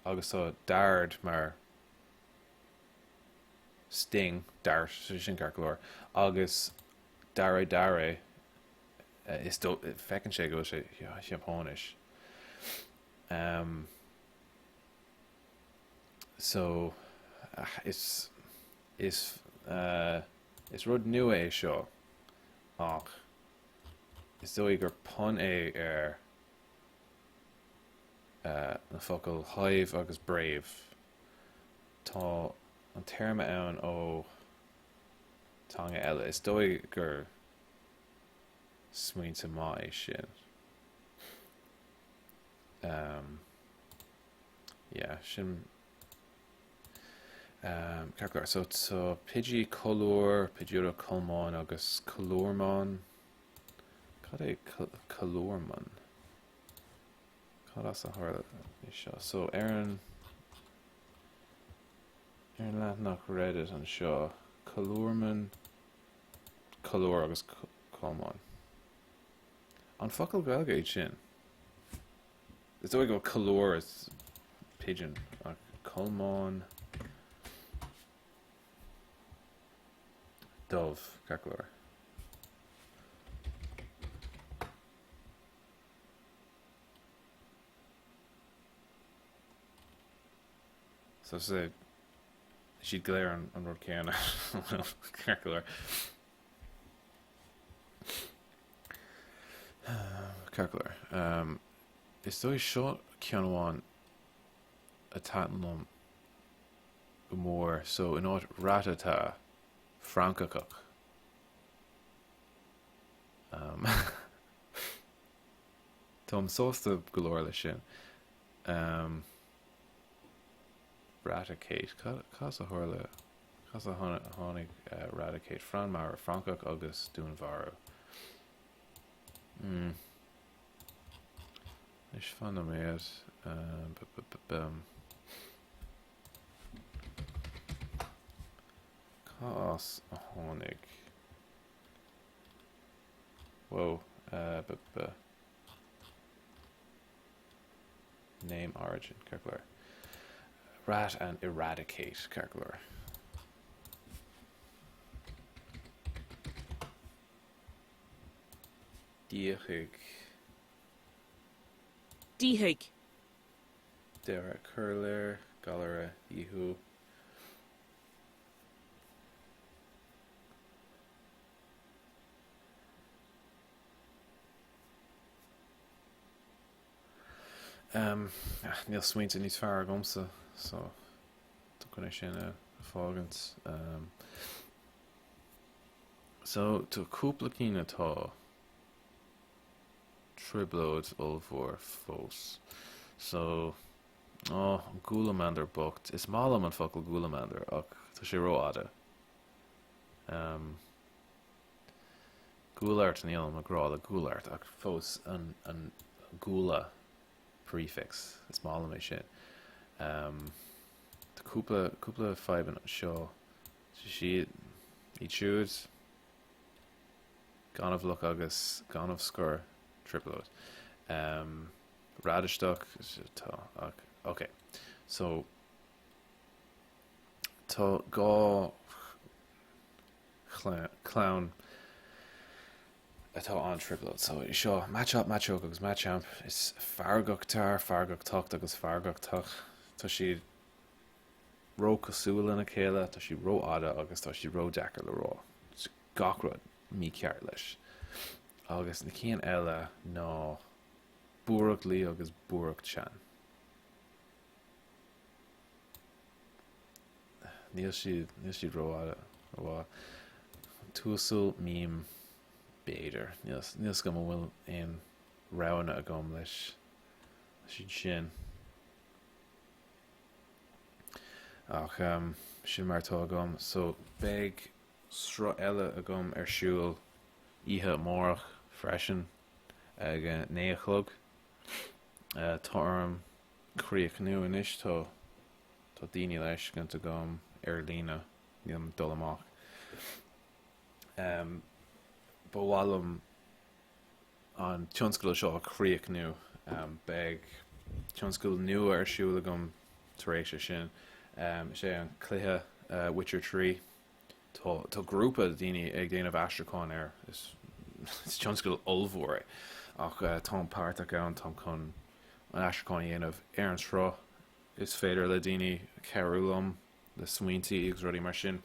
Agus tá dard mar sting, dart, sin ceart go leor. Agus dare dare, is dóigh, feiceann sé go bhfuil sé Seapáinis. Um, so, is, is, uh, is rud nua é seo ach is dóigh gur pun é ar na focail hive agus brave. Tá an téarma ann ó teanga eile. Is dóigh gur smaointe maith é sin. Um, yeah, sin um, ceart go leor. So tá Pidgey colúr, Pidgeotto colmán agus colúrmán. Cad é colúrmán? Cad as a tharla é seo? So ar an ar an leathanach Reddit anseo, colúrmán, colúr agus colmán. An focal Gaeilge iad sin? Is dóigh go bhfuil colúr is pigeon ach colmán dubh, ceart go leor. So is siad go léir an rud céanna ceart go leor. Ceart go leor. Um, is dóigh seo ceann amháin a thaitin liom go mór so in áit Rattata Francach. Um, Táim sásta go leor leis sin. Um, Raticate. Cad as a tharla, cad as a tháinig uh, Raticate? Fearnmara, Francach agus dúnmharú. Mm. Anois fan nóiméad. Um, b-b-b-bum. Cá as a tháinig? Whoa, uh, b b Name origin, ceart go leor. Rat and eradicate, ceart go leor. Díothaigh. Díothaigh. Deireadh curlaire, gallaire, díothú. Níl smaointe níos fearr agamsa so tá chun é sin a fhágaint. So tá cúpla cinn atá trioblóid ollmhór fós. So oh, an Gúlamander bocht. Is maith liom an focal Gúlamander ach tá sé rófhada. Um, Gúlart, nílim ag rá le Gúlart ach fós an, an gúla prefix, is maith liom é sin. Um, tá cúpla, cúpla fadhb anseo. Tá siad, iad siúd, gaineamhlach agus gaineamhscor, trioblóid. Um, Radaisteach, tá, ach, ok. So, Tá 2 chlann atá an-trioblóid. So seo Machop, Machoke agus Machamp. Is feargachtar, feargachtacht agus feargachtach. Tá siad róchosúil lena chéile, tá siad rófhada agus tá siad ródheacair le rá. Gach rud mícheart leis. Agus na cinn eile ná Buarach Liath agus Buarach Teann. Níl siad, níl siad rófhada, rómhaith. Tuasal, mím, b'fhéidir. Níl, níl 's agam an bhfuil aon roghanna agam leis, leis iad sin. Ach um, sin mar atá agam. So beidh sruth eile agam ar siúl oíche amárach freisin ag a 9 a chlog. Uh, tá orm críochnú anois, tá tá daoine le fheiscint agam ar líne, nílim ag dul amach. Um, ba mhaith liom an tionscadal seo a chríochnú. Um, beidh tionscadal nua ar siúl agam. tar éis é sin. Is é an cluiche Witcher 3. Tá tá grúpa daoine ag déanamh aistriúcháin air. Is is tionscadal ollmhór é. Ach táim páirteach ann, táim chun an aistriúchán a dhéanamh ar an sruth. Is féidir le daoine cabhrú liom le smaointí agus rudaí mar sin.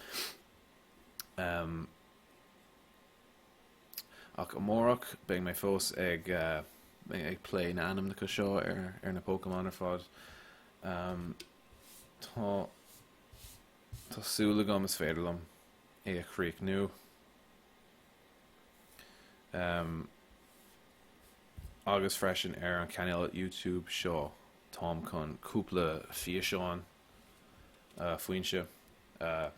Ach amárach beidh mé fós ag ag plé na ainmneacha seo ar ar na Pokémon ar fad. Tá tá súil agam is féidir liom é a chríochnú. Agus freisin ar an chainéal YouTube seo táim chun cúpla físeán foinse a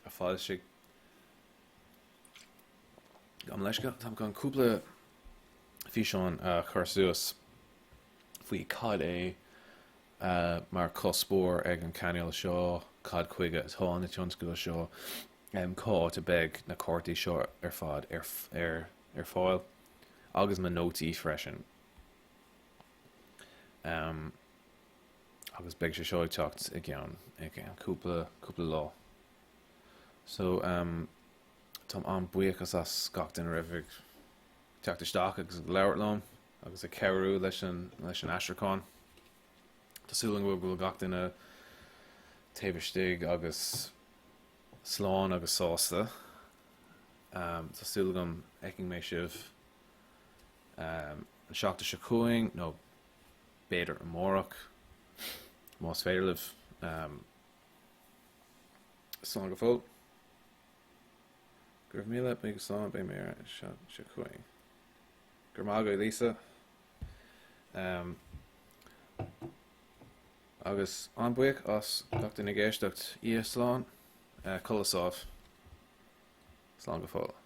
foilsiú. Gabh mo leithscéal, táim chun cúpla físeán a chur suas faoi cad é mar chuspóir ag an chainéal seo, cad chuige atá na tionscadail seo, cá háit a beidh na cártaí seo ar fad ar ar fáil agus mo nótaí freisin. Agus beidh sé seo ag teacht i gceann i gceann cúpla cúpla lá. So táim an-buíochas as gach duine a raibh ag teacht isteach agus ag labhairt liom agus ag cabhrú leis an leis an aistriúchán. Tá súil agam go bhfuil gach duine taobh istigh agus slán agus sásta. Tá súil agam fheicfidh mé sibh an seachtain seo chugainn nó b'fhéidir amárach más féidir libh. Slán go fóill. Go raibh míle, beidh slán, beidh mé ar an seo chugainn. Go raibh maith agat, Lisa. Um, agus an-buíoch as gach duine ag éisteacht. Oíche slán, uh, codladh sámh. Slán go fóill.